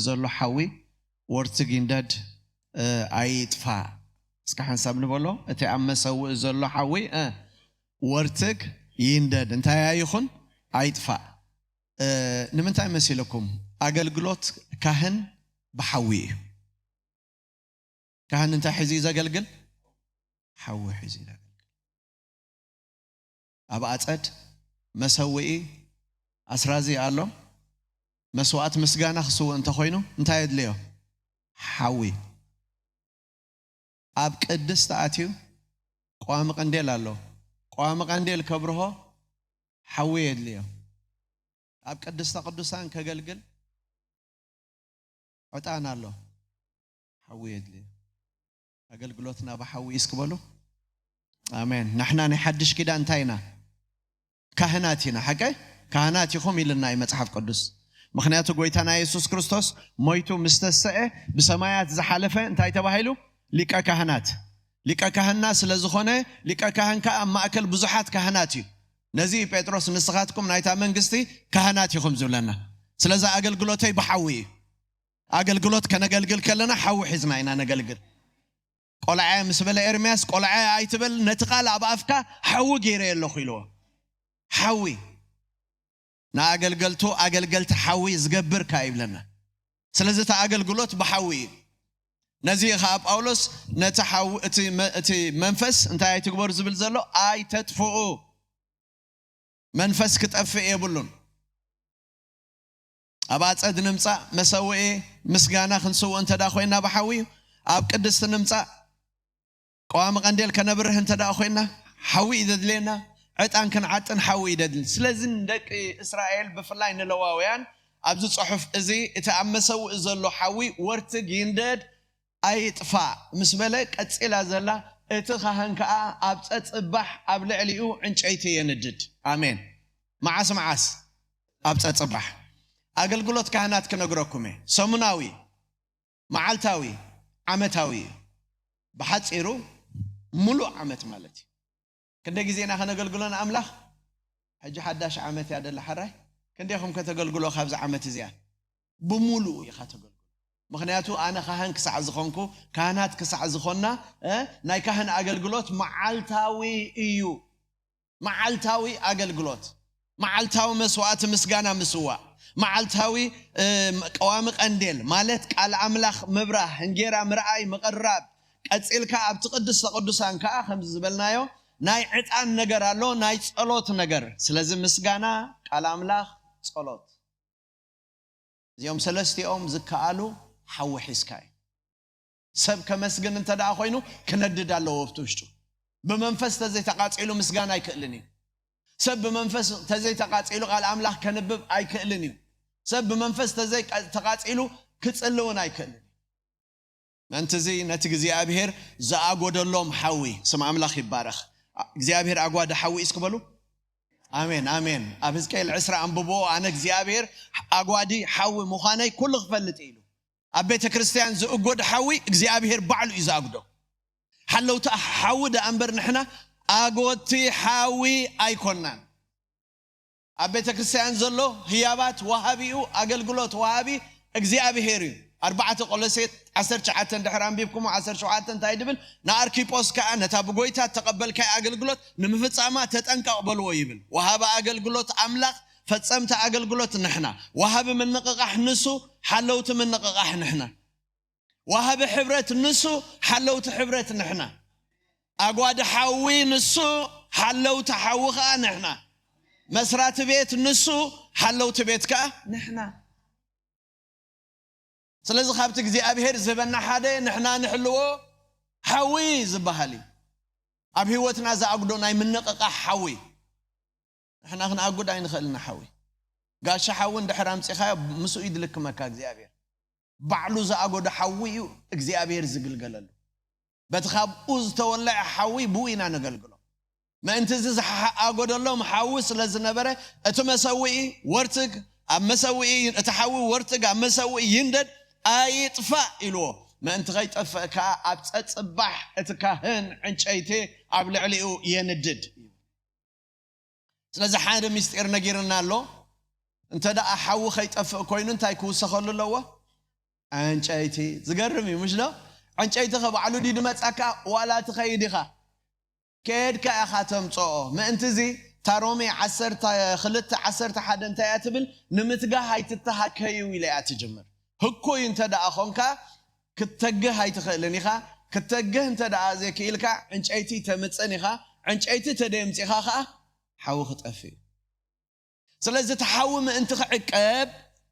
ዘሎ ሓዊ ወርትግ ይንደድ፣ እ፣ ኣይጥፋእ። እስከ ሓንሳብ ንበሎ። እቲ ኣብ መሰውእ ዘሎ ሓዊ፣ እ፣ ወርትግ ይንደድ። እንታይ ኣይኹን? ኣይጥፋእ። እ፣ ንምንታይ መሲለኩም? ኣገልግሎት ካህን ብሓዊ እዩ። ካህን እንታይ ሒዙ እዩ ዘገልግል? ሓዊ ሒዙ እዩ ዘገልግል። ኣብ ኣጸድ መሰውኢ ኣስራዚ ኣሎ። መስዋዕት ምስጋና ክስውእ እንተኾይኑ እንታይ የድልዮ? ሓዊ። ኣብ ቅድስቲ ኣትዩ ቀዋሚ ቀንዴል ኣሎ። ቀዋሚ ቀንዴል ከብርሆ ሓዊ የድልዮ። ኣብ ቅድስተ ቅዱሳን ከገልግል ዕጣን ኣሎ። ሓዊ የድልዮ። ኣገልግሎትና ብሓዊ እዩ እስኪ በሉ። ኣሜን። ንሕና ናይ ሓድሽ ኪዳን እንታይ ኢና? ካህናት ኢና። ሓቀ? ካህናት ኢኹም ኢልና እዩ መጽሓፍ ቅዱስ። ምኽንያቱ ጎይታና የሱስ ክርስቶስ ሞይቱ ምስ ተሰአ ብሰማያት ዝሓለፈ እንታይ ተባሂሉ? ሊቀ ካህናት። ሊቀ ካህንና ስለ ዝኾነ ሊቀ ካህን ከኣ ኣብ ማእከል ብዙሓት ካህናት እዩ። ነዚ እዩ ጴጥሮስ ንስኻትኩም ናይታ መንግስቲ ካህናት ኢኹም ዝብለና። ስለዚ ኣገልግሎተይ ብሓዊ እዩ። ኣገልግሎት ከነገልግል ከለና ሓዊ ሒዝና ኢና ነገልግል። ቆልዓ ምስ በለ ኤርምያስ ቆልዓ ኣይትበል፣ ነቲ ቃል ኣብ ኣፍካ ሓዊ ገይረ ኣለኹ ኢልዎ። ሓዊ ንኣገልገልቱ ኣገልገልቲ ሓዊ ዝገብር ከኣ ይብለና። ስለዚ እቲ ኣገልግሎት ብሓዊ እዩ። ነዚ እዩ ከኣ ጳውሎስ ነቲ ሓዊ፣ እቲ መ-፣ እቲ መንፈስ እንታይ ኣይትግበሩ ዝብል ዘሎ? ኣይተጥፍኡ። መንፈስ ክጠፍእ የብሉን። ኣብ ኣጸድ ንምጻእ መሰውኢ ምስጋና ክንስውእ እንተ ደኣ ኮይና ብሓዊ እዩ። ኣብ ቅድስቲ ንምጻእ ቀዋሚ ቀንዴል ከነብርህ እንተ ደኣ ኮይና ሓዊ እዩ ዘድልየና። ዕጣን ክንዓጥን ሓዊ እዩ ዘድልየና። ስለዚ ንደቂ እስራኤል ብፍላይ ንለዋውያን ኣብዚ ጽሑፍ እዚ እቲ ኣብ መሰውኢ ዘሎ ሓዊ ወርትግ ይንደድ ኣይጥፋእ ምስ በለ ቀጺላ ዘላ እቲ ካህን ከኣ ኣብ ጸጽባሕ ኣብ ልዕሊኡ ዕንጨይቲ የንድድ። ኣሜን። መዓስ መዓስ? ኣብ ጸጽባሕ። ኣገልግሎት ካህናት ክነግረኩም እየ። ሰሙናዊ፣ መዓልታዊ፣ ዓመታዊ እዩ። ብሓጺሩ ሙሉእ ዓመት ማለት እዩ። ክንደይ ግዜ ኢና ከነገልግሎ ንኣምላኽ? ሕጂ ሓዳሽ ዓመት እያ ደላ ሓራይ። ክንደይኹም ከተገልግሎ ካብዚ ዓመት እዚኣ? ብሙሉኡ ኢኻ ተገልግሎ። ምኽንያቱ ኣነ ካህን ክሳዕ ዝኾንኩ፣ ካህናት ክሳዕ ዝኾንና፣ እ፣ ናይ ካህን ኣገልግሎት መዓልታዊ እዩ። መዓልታዊ ኣገልግሎት፣ መዓልታዊ መስዋዕቲ ምስጋና ምስዋእ፣ መዓልታዊ፣ እ፣ ቀዋሚ ቀንዴል ማለት ቃል ኣምላኽ ምብራህ፣ እንጌራ ምርኣይ፣ ምቕራብ፣ ቀጺልካ ኣብቲ ቅድስተ ቅዱሳን ከኣ ከምዚ ዝበልናዮ ናይ ዕጣን ነገር ኣሎ፣ ናይ ጸሎት ነገር። ስለዚ ምስጋና፣ ቃል ኣምላኽ፣ ጸሎት። እዚኦም ሰለስቲኦም ዝከኣሉ ሓዊ ሒዝካ እዩ። ሰብ ከመስግን እንተ ደኣ ኮይኑ ክነድድ ኣለዎ ኣብቲ ውሽጡ። ብመንፈስ ተዘይተቃጺሉ ምስጋና ኣይክእልን እዩ። ሰብ ብመንፈስ ተዘይተቃጺሉ ቃል ኣምላኽ ከንብብ ኣይክእልን እዩ። ሰብ ብመንፈስ ተዘይ ተቃጺሉ ክጽሊ እውን ኣይክእልን እዩ። ምእንቲ እዚ ነቲ እግዚኣብሔር ዝኣጎደሎም ሓዊ፣ ስም ኣምላኽ ይባረኽ። እግዚኣብሔር ኣጓዲ ሓዊ እዩ እስኪ በሉ። ኣሜን፣ ኣሜን። ኣብ ሕዝቅኤል ዕስራ ኣንብቦ፣ ኣነ እግዚኣብሔር ኣጓዲ ሓዊ ምዃነይ ኩሉ ክፈልጥ ኢሉ። ኣብ ቤተ ክርስቲያን ዝእጎድ ሓዊ እግዚኣብሔር ባዕሉ እዩ ዝኣግዶ። ሓለውቲ ሓዊ ደኣ እምበር ንሕና ኣጎቲ ሓዊ ኣይኮናን። ኣብ ቤተ ክርስቲያን ዘሎ ህያባት ወሃቢኡ፣ ኣገልግሎት ወሃቢ እግዚኣብሔር እዩ። ኣርባዕተ ቆሎሴ ዓሰርተ ትሽዓተ እንድሕር ኣንቢብኩሞ ዓሰርተ ሸውዓተ እንታይ ድብል? ንኣርኪጶስ ከኣ ነታ ብጎይታ እተቐበልካይ ኣገልግሎት ንምፍጻማ ተጠንቀቕ በልዎ ይብል። ወሃቢ ኣገልግሎት ኣምላኽ፣ ፈጸምቲ ኣገልግሎት ንሕና። ወሃቢ ምንቕቓሕ ንሱ፣ ሓለውቲ ምንቕቓሕ ንሕና። ወሃቢ ሕብረት ንሱ፣ ሓለውቲ ሕብረት ንሕና። ኣጓዲ ሓዊ ንሱ፣ ሓለውቲ ሓዊ ከኣ ንሕና። መስራቲ ቤት ንሱ፣ ሓለውቲ ቤት ከኣ ንሕና። ስለዚ ካብቲ እግዚኣብሔር ዝህበና ሓደ ንሕና ንሕልዎ ሓዊ ዝበሃል እዩ። ኣብ ህይወትና ዝኣጉዶ ናይ ምንቕቓሕ ሓዊ። ንሕና ክንኣጉድ ኣይንኽእልን ሓዊ። ጋሻ ሓዊ እንድሕር ኣምጺኻዮ ምስኡ እዩ ዝልክመካ እግዚኣብሔር። ባዕሉ ዝኣጎዶ ሓዊ እዩ እግዚኣብሔር ዝግልገለሉ። በቲ ካብኡ ዝተወልዐ ሓዊ ብኡ ኢና ነገልግሎ። ምእንቲ እዚ ዝሓ-፣ ኣጎደሎም ሓዊ ስለ ዝነበረ እቲ መሰውኢ ወርትግ ኣብ መሰውኢ፣ እቲ ሓዊ ወርትግ ኣብ መሰውኢ ይንደድ ኣይጥፋእ ኢልዎ። ምእንቲ ከይጠፍእ ከኣ ኣብ ጸጽባሕ እቲ ካህን ዕንጨይቲ ኣብ ልዕሊኡ የንድድ። ስለዚ ሓደ ምስጢር ነጊርና ኣሎ። እንተ ደኣ ሓዊ ከይጠፍእ ኮይኑ እንታይ ክውሰኸሉ ኣለዎ? ዕንጨይቲ። ዝገርም እዩ፣ ምሽ ዶ? ዕንጨይቲ ኸ ባዕሉ ድዩ ድመጻካ? ዋላ ትኸይድ ኢኻ፣ ከድካ ኢኻ ተምጽኦ። ምእንቲ እዚ፣ እታ ሮሜ ዓሰርተ ክልተ ዓሰርተ ሓደ እንታይ እያ ትብል? ንምትጋህ ኣይትተሃከዩ ኢለ እያ ትጅምር። ህኩይ እንተ ደኣ ኾንካ፣ ክትተግህ ኣይትኽእልን ኢኻ። ክትተግህ እንተ ደኣ ዘይክኢልካ፣ ዕንጨይቲ ተምጽእን ኢኻ። ዕንጨይቲ ተደምጺኻ ኸኣ፣ ሓዊ ክጠፍእ እዩ። ስለዚ እቲ ሓዊ ምእንቲ ክዕቀብ፣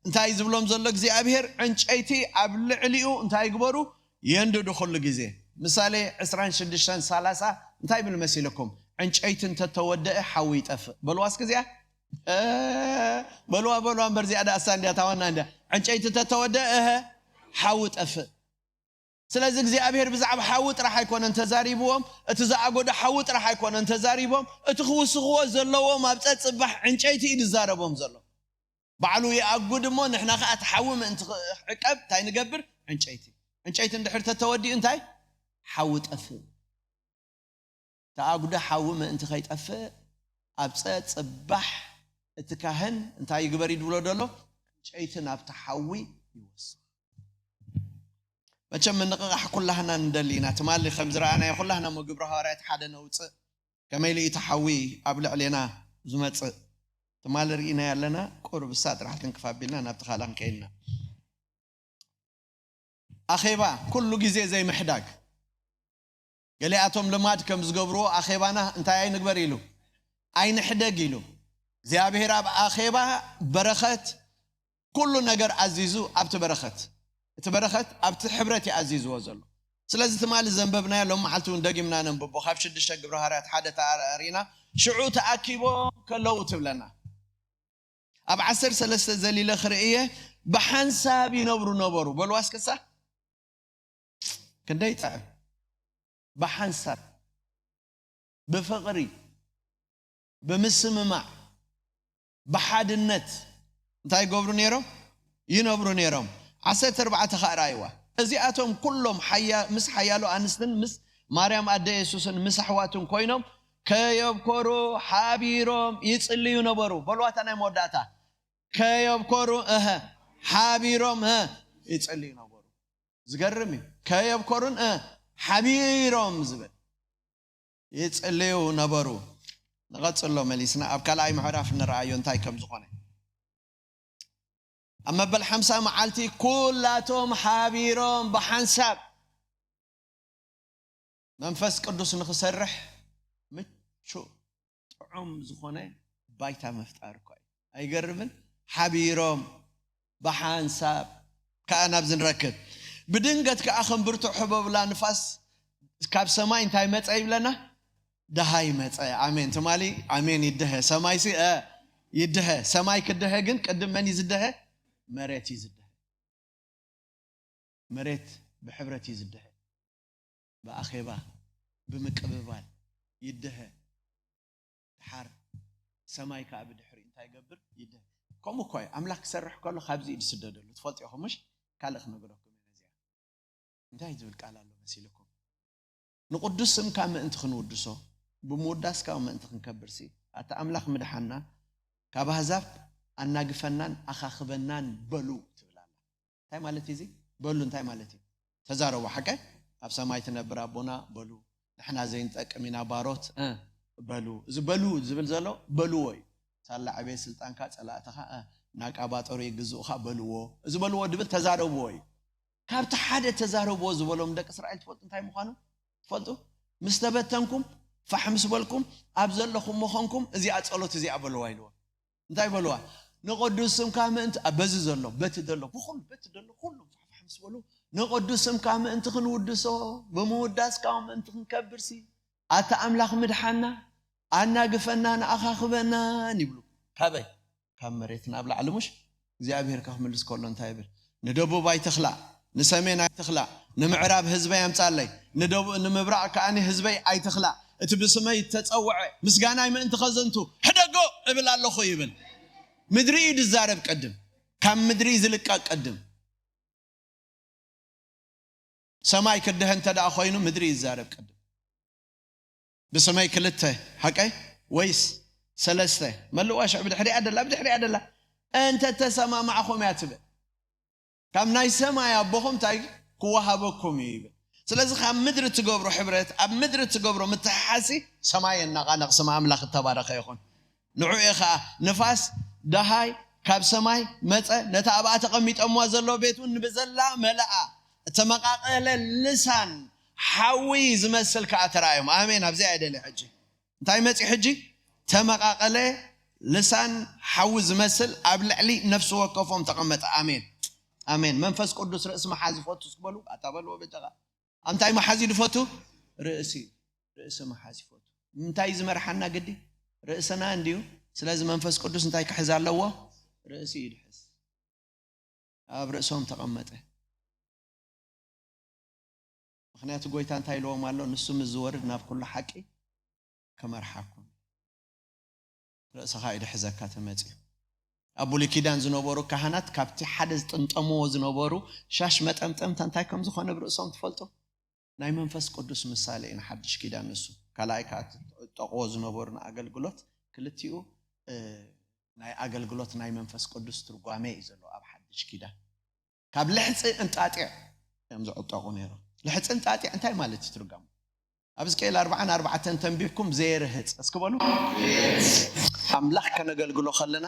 እንታይ ዝብሎም ዘሎ እግዚኣብሔር? ዕንጨይቲ ኣብ ልዕሊኡ እንታይ ይግበሩ? የንድዱ ኩሉ ግዜ። ምሳሌ ዕስራን ሽዱሽተን ሰላሳ እንታይ ይብል መሲልኩም? ዕንጨይቲ እንተተወደአ ሓዊ ይጠፍእ። በልዋ እስኪ እዚኣ። እ፣ በልዋ፣ በልዋ እምበር እዚኣ ደኣ እሳ እንድያ፣ እታ ዋና እንድያ። ዕንጨይቲ እንተተወደአ፣ እሀ፣ ሓዊ ጠፍእ። ስለዚ እግዚኣብሔር ብዛዕባ ሓዊ ጥራሕ ኣይኮነን ተዛሪብዎም፣ እቲ ዝኣጎዶ ሓዊ ጥራሕ ኣይኮነን ተዛሪቦም፣ እቲ ክውስኽዎ ዘለዎም ኣብ ጸጽባሕ ዕንጨይቲ እዩ ዝዛረቦም ዘሎ። ባዕሉ ይኣጉድ እሞ ንሕና ኸኣ እቲ ሓዊ ምእንቲ ክዕቀብ እንታይ ንገብር? ዕንጨይቲ። ዕንጨይቲ እንድሕር ተተወዲኡ እንታይ? ሓዊ ጠፍእ። ተኣጉዶ ሓዊ ምእንቲ ከይጠፍእ ኣብ ጸጽባሕ እቲ ካህን እንታይ ይግበር እዩ ድብሎ ደሎ? ዕንጨይቲ ናብቲ ሓዊ ይወስኽ። መቸም ምንቕቓሕ ኩላህና ንደሊ ኢና። ትማሊ ከም ዝረኣናዮ ኩላህና እሞ ግብረ ሃዋርያት ሓደ ነውጽእ። ከመይ ኢሉ እዩ እቲ ሓዊ ኣብ ልዕሌና ዝመጽእ? ትማሊ ርኢና ያለና ቁሩብ እሳ ጥራሕ ትንክፍ ኣቢልና ናብቲ ካልእ ክንከይድ ኢና። ኣኼባ ኩሉ ግዜ ዘይምሕዳግ። ገሊኣቶም ልማድ ከም ዝገብርዎ ኣኼባና እንታይ ኣይንግበር ኢሉ? ኣይንሕደግ ኢሉ። እግዚኣብሔር ኣብ ኣኼባ በረኸት ኩሉ ነገር ኣዚዙ ኣብቲ በረኸት፣ እቲ በረኸት ኣብቲ ሕብረት እዩ ኣዚዝዎ ዘሎ። ስለዚ ትማሊ ዘንበብናዮ ሎም መዓልቲ እውን ደጊምና ነንብቦ። ካብ ሽዱሽተ ግብረ ሃዋርያት ሓደ ተኣሪእና ሽዑ ተኣኪቦም ከለዉ ትብለና። ኣብ ዓሰርተ ሰለስተ ዘሊለ ክርእየ ብሓንሳብ ይነብሩ ነበሩ። በልዋ እስክሳ ክንደይ ጥዕም። ብሓንሳብ፣ ብፍቕሪ፣ ብምስምማዕ፣ ብሓድነት እንታይ ይገብሩ ነይሮም? ይነብሩ ነይሮም። ዓሰርተ ኣርባዕተ ኸኣ ረኣይዋ። እዚኣቶም ኩሎም ሓያ-፣ ምስ ሓያሎ ኣንስትን ምስ ማርያም ኣደ የሱስን ምስ ኣሕዋቱን ኮይኖም ከየብኮሩ ሓቢሮም ይጽልዩ ነበሩ። በልዋታ ናይ መወዳእታ። ከየብኮሩ፣ እሀ፣ ሓቢሮም፣ እ፣ ይጽልዩ ነበሩ። ዝገርም እዩ። ከየብኮሩን፣ እ፣ ሓቢሮም ዝብል። ይጽልዩ ነበሩ። ንቐጽሎ መሊስና ኣብ ካልኣይ ምዕራፍ ንረኣዮ እንታይ ከም ዝኾነ። ኣብ መበል ሓምሳ መዓልቲ ኩላቶም ሓቢሮም ብሓንሳብ መንፈስ ቅዱስ ንኽሰርሕ ምቹእ ጥዑም ዝኾነ ባይታ ምፍጣር እኮ እዩ። ኣይገርምን? ሓቢሮም ብሓንሳብ ከኣ ናብዚ ንረክብ። ብድንገት ከኣ ከም ብርቱዕ ሕቦብላ ንፋስ ካብ ሰማይ እንታይ መጸ ይብለና? ደሃይ መጸ። ኣሜን። ትማሊ ኣሜን ይደሀ። ሰማይሲ፣ እ፣ ይደሀ። ሰማይ ክደሀ ግን ቅድም መን እዩ ዝደሀ? መሬት እዩ ዝደሀ። መሬት ብሕብረት እዩ ዝደሀ። ብኣኼባ፣ ብምቅብባል ይደሀ። ድሓር ሰማይ ከኣ ብድሕሪኡ እንታይ ይገብር? ይደሀ። ከምኡ እኳ እዩ። ኣምላኽ ክሰርሕ ከሎ ካብዚ እዩ ዝስደደሉ። ትፈልጡ ኢኹም ምሽ? ካልእ ክነግረኩም እየ ነዚኣ። እንታይ ዝብል ቃል ኣሎ መሲልኩም? ንቕዱስ ስምካ ምእንቲ ክንውድሶ፣ ብምውዳስካ ምእንቲ ክንከብርሲ፣ ኣታ ኣምላኽ ምድሓና፣ ካብ ኣህዛብ ኣናግፈናን ኣኻኽበናን በሉ ትብል ኣላ። እንታይ ማለት እዩ እዚ? በሉ እንታይ ማለት እዩ? ተዛረቡ። ሓቀ ኣብ ሰማይ ትነብር ኣቦና በሉ፣ ንሕና ዘይንጠቅም ኢና ባሮት፣ እ፣ በሉ። እዚ በሉ ዝብል ዘሎ በልዎ እዩ። ሳላ ዕቤት ስልጣንካ ጸላእትኻ፣ እ፣ እናቃባጠሩ ይግዝኡኻ በልዎ። እዚ በልዎ ድብል ተዛረብዎ እዩ። ካብቲ ሓደ ተዛረብዎ ዝበሎም ደቂ እስራኤል ትፈልጡ እንታይ ምዃኑ? ትፈልጡ? ምስ ተበተንኩም፣ ፋሕ ምስ በልኩም፣ ኣብ ዘለኹም መኾንኩም እዚኣ ጸሎት እዚኣ በልዋ ኢልዎ። እንታይ በልዋ? ንቕዱስ ስምካ ምእንቲ፣ ኣ፣ በዚ ዘሎ፣ በቲ ዘሎ፣ ብኹሉ፣ በቲ ዘሎ፣ ኩሉ ፋሕፋሕ ምስ በሉ፣ ንቕዱስ ስምካ ምእንቲ ክንውድሶ፣ ብምውዳስካ ምእንቲ ክንከብርሲ፣ ኣታ ኣምላኽ ምድሓና፣ ኣናግፈናን ኣኻኽበናን ይብሉ። ካበይ? ካብ መሬት ናብ ላዕሊ፣ ሙሽ እግዚኣብሔር ከክምልስ ከሎ እንታይ ይብል? ንደቡብ ኣይትኽላእ፣ ንሰሜን ኣይትኽላእ፣ ንምዕራብ ህዝበይ ኣምጻለይ፣ ንደቡብ፣ ንምብራቕ ከኣ ህዝበይ ኣይትኽላእ። እቲ ብስመይ እተጸውዐ ምስጋናይ ምእንቲ ከዘንቱ ሕደጎ እብል ኣለኹ ይብል። ምድሪ እዩ ዝዛረብ ቅድም፣ ካብ ምድሪ እዩ ዝልቀቕ ቅድም። ሰማይ ክድሀ እንተ ደኣ ኮይኑ ምድሪ እዩ ዝዛረብ ቅድም። ብስመይ ክልተ፣ ሓቀይ ወይስ ሰለስተ? መልዋ ሽዕ ብድሕሪኣ ደላ፣ ብድሕሪኣ ደላ። እንተ ተሰማማዕኹም እያ ትብል። ካብ ናይ ሰማይ ኣቦኹም እንታይ ክወሃበኩም እዩ ይብል። ስለዚ ካብ ምድሪ ትገብሮ ሕብረት፣ ኣብ ምድሪ ትገብሮ ምትሕሓሲ ሰማይ የናቓነቕ፣ ስም ኣምላኽ እተባረኸ ይኹን። ንዑ እየ ኸዓ ንፋስ ደሃይ ካብ ሰማይ መጸ፣ ነታ ኣብኣ ተቐሚጠምዋ ዘሎ ቤት እውን ብዘላ መለኣ፣ እተመቓቐለ ልሳን ሓዊ ዝመስል ከኣ ተራእዮም። ኣሜን። ኣብዚ ኣይደለ ሕጂ እንታይ መጺ ሕጂ? ተመቓቐለ ልሳን ሓዊ ዝመስል ኣብ ልዕሊ ነፍሲ ወከፎም ተቐመጠ። ኣሜን። ኣሜን። መንፈስ ቅዱስ ርእሲ መሓዝ ይፈቱ እስኪ በሉ። ኣታ በልዎ በጃኻ። ኣምታይ መሓዝ እዩ ዝፈቱ? ርእሲ። ርእሲ መሓዝ ይፈቱ። እንታይ ዝመርሓና ግዲ? ርእስና እንድዩ። ስለዚ መንፈስ ቅዱስ እንታይ ክሕዝ ኣለዎ? ርእሲ እዩ ዝሕዝ። ኣብ ርእሶም ተቐመጠ። ምኽንያቱ ጎይታ እንታይ ኢልዎም ኣሎ? ንሱ ምስ ዝወርድ ናብ ኩሉ ሓቂ ክመርሓኩም። ርእስኻ እዩ ድሕዘካ ተመጺኡ። ኣብ ብሉይ ኪዳን ዝነበሩ ካህናት ካብቲ ሓደ ዝጥምጠምዎ ዝነበሩ ሻሽ መጠምጠምታ እንታይ ከም ዝኾነ ብርእሶም ትፈልጡ? ናይ መንፈስ ቅዱስ ምሳሌ እዩ ንሓድሽ ኪዳን ንሱ። ካልኣይ ከዓ እቲ ትዕጠቕዎ ዝነበሩ ንኣገልግሎት ክልቲኡ፣ እ፣ ናይ ኣገልግሎት ናይ መንፈስ ቅዱስ ትርጓሜ እዩ ዘሎ ኣብ ሓድሽ ኪዳን። ካብ ልሕፂ እንጣጢዕ እዮም ዝዕጠቑ ነይሮም። ልሕፂ እንጣጢዕ እንታይ ማለት እዩ ትርጓሙ? ኣብ ሕዝቅኤል ኣርብዓን ኣርባዕተን ተንቢብኩም ዘይርህፅ እስኪ በሉ። ኣምላኽ ከነገልግሎ ከለና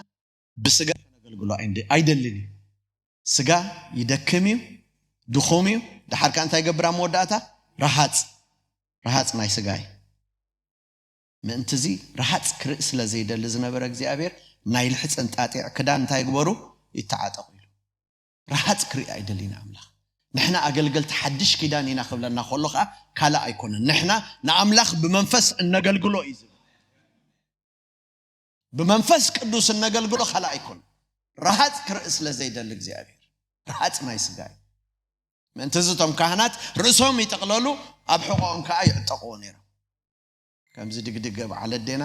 ብስጋ ከነገልግሎ ኣይንደ-፣ ኣይደልን እዩ። ስጋ ይደክም እዩ፣ ድኹም እዩ። ደሓር ከኣ እንታይ ይገብር ኣብ መወዳእታ? ረሃፅ፣ ረሃፅ ናይ ስጋ እዩ። ምእንትዚ ረሃፅ ክርኢ ስለ ዘይደሊ ዝነበረ እግዚኣብሔር ናይ ልሕፂ እንጣጢዕ ክዳን እንታይ ግበሩ? ይተዓጠቑ ኢሉ። ረሃፅ ክርኢ ኣይደልን ኣምላኽ። ንሕና ኣገልገልቲ ሓድሽ ኪዳን ኢና ክብለና ከሎ ከዓ ካልእ ኣይኮነን። ንሕና ንኣምላኽ ብመንፈስ እነገልግሎ እዩ ዝብል። ብመንፈስ ቅዱስ እነገልግሎ ካልእ ኣይኮነን። ረሃፅ ክርኢ ስለ ዘይደሊ እግዚኣብሔር ረሃፅ ናይ ስጋ እዩ። ምእንቲ እዚ እቶም ካህናት ርእሶም ይጥቕለሉ፣ ኣብ ሕቖኦም ከዓ ይዕጠቕዎ ነይሮም። ከምዚ ድግድግ በዓል ኣዴና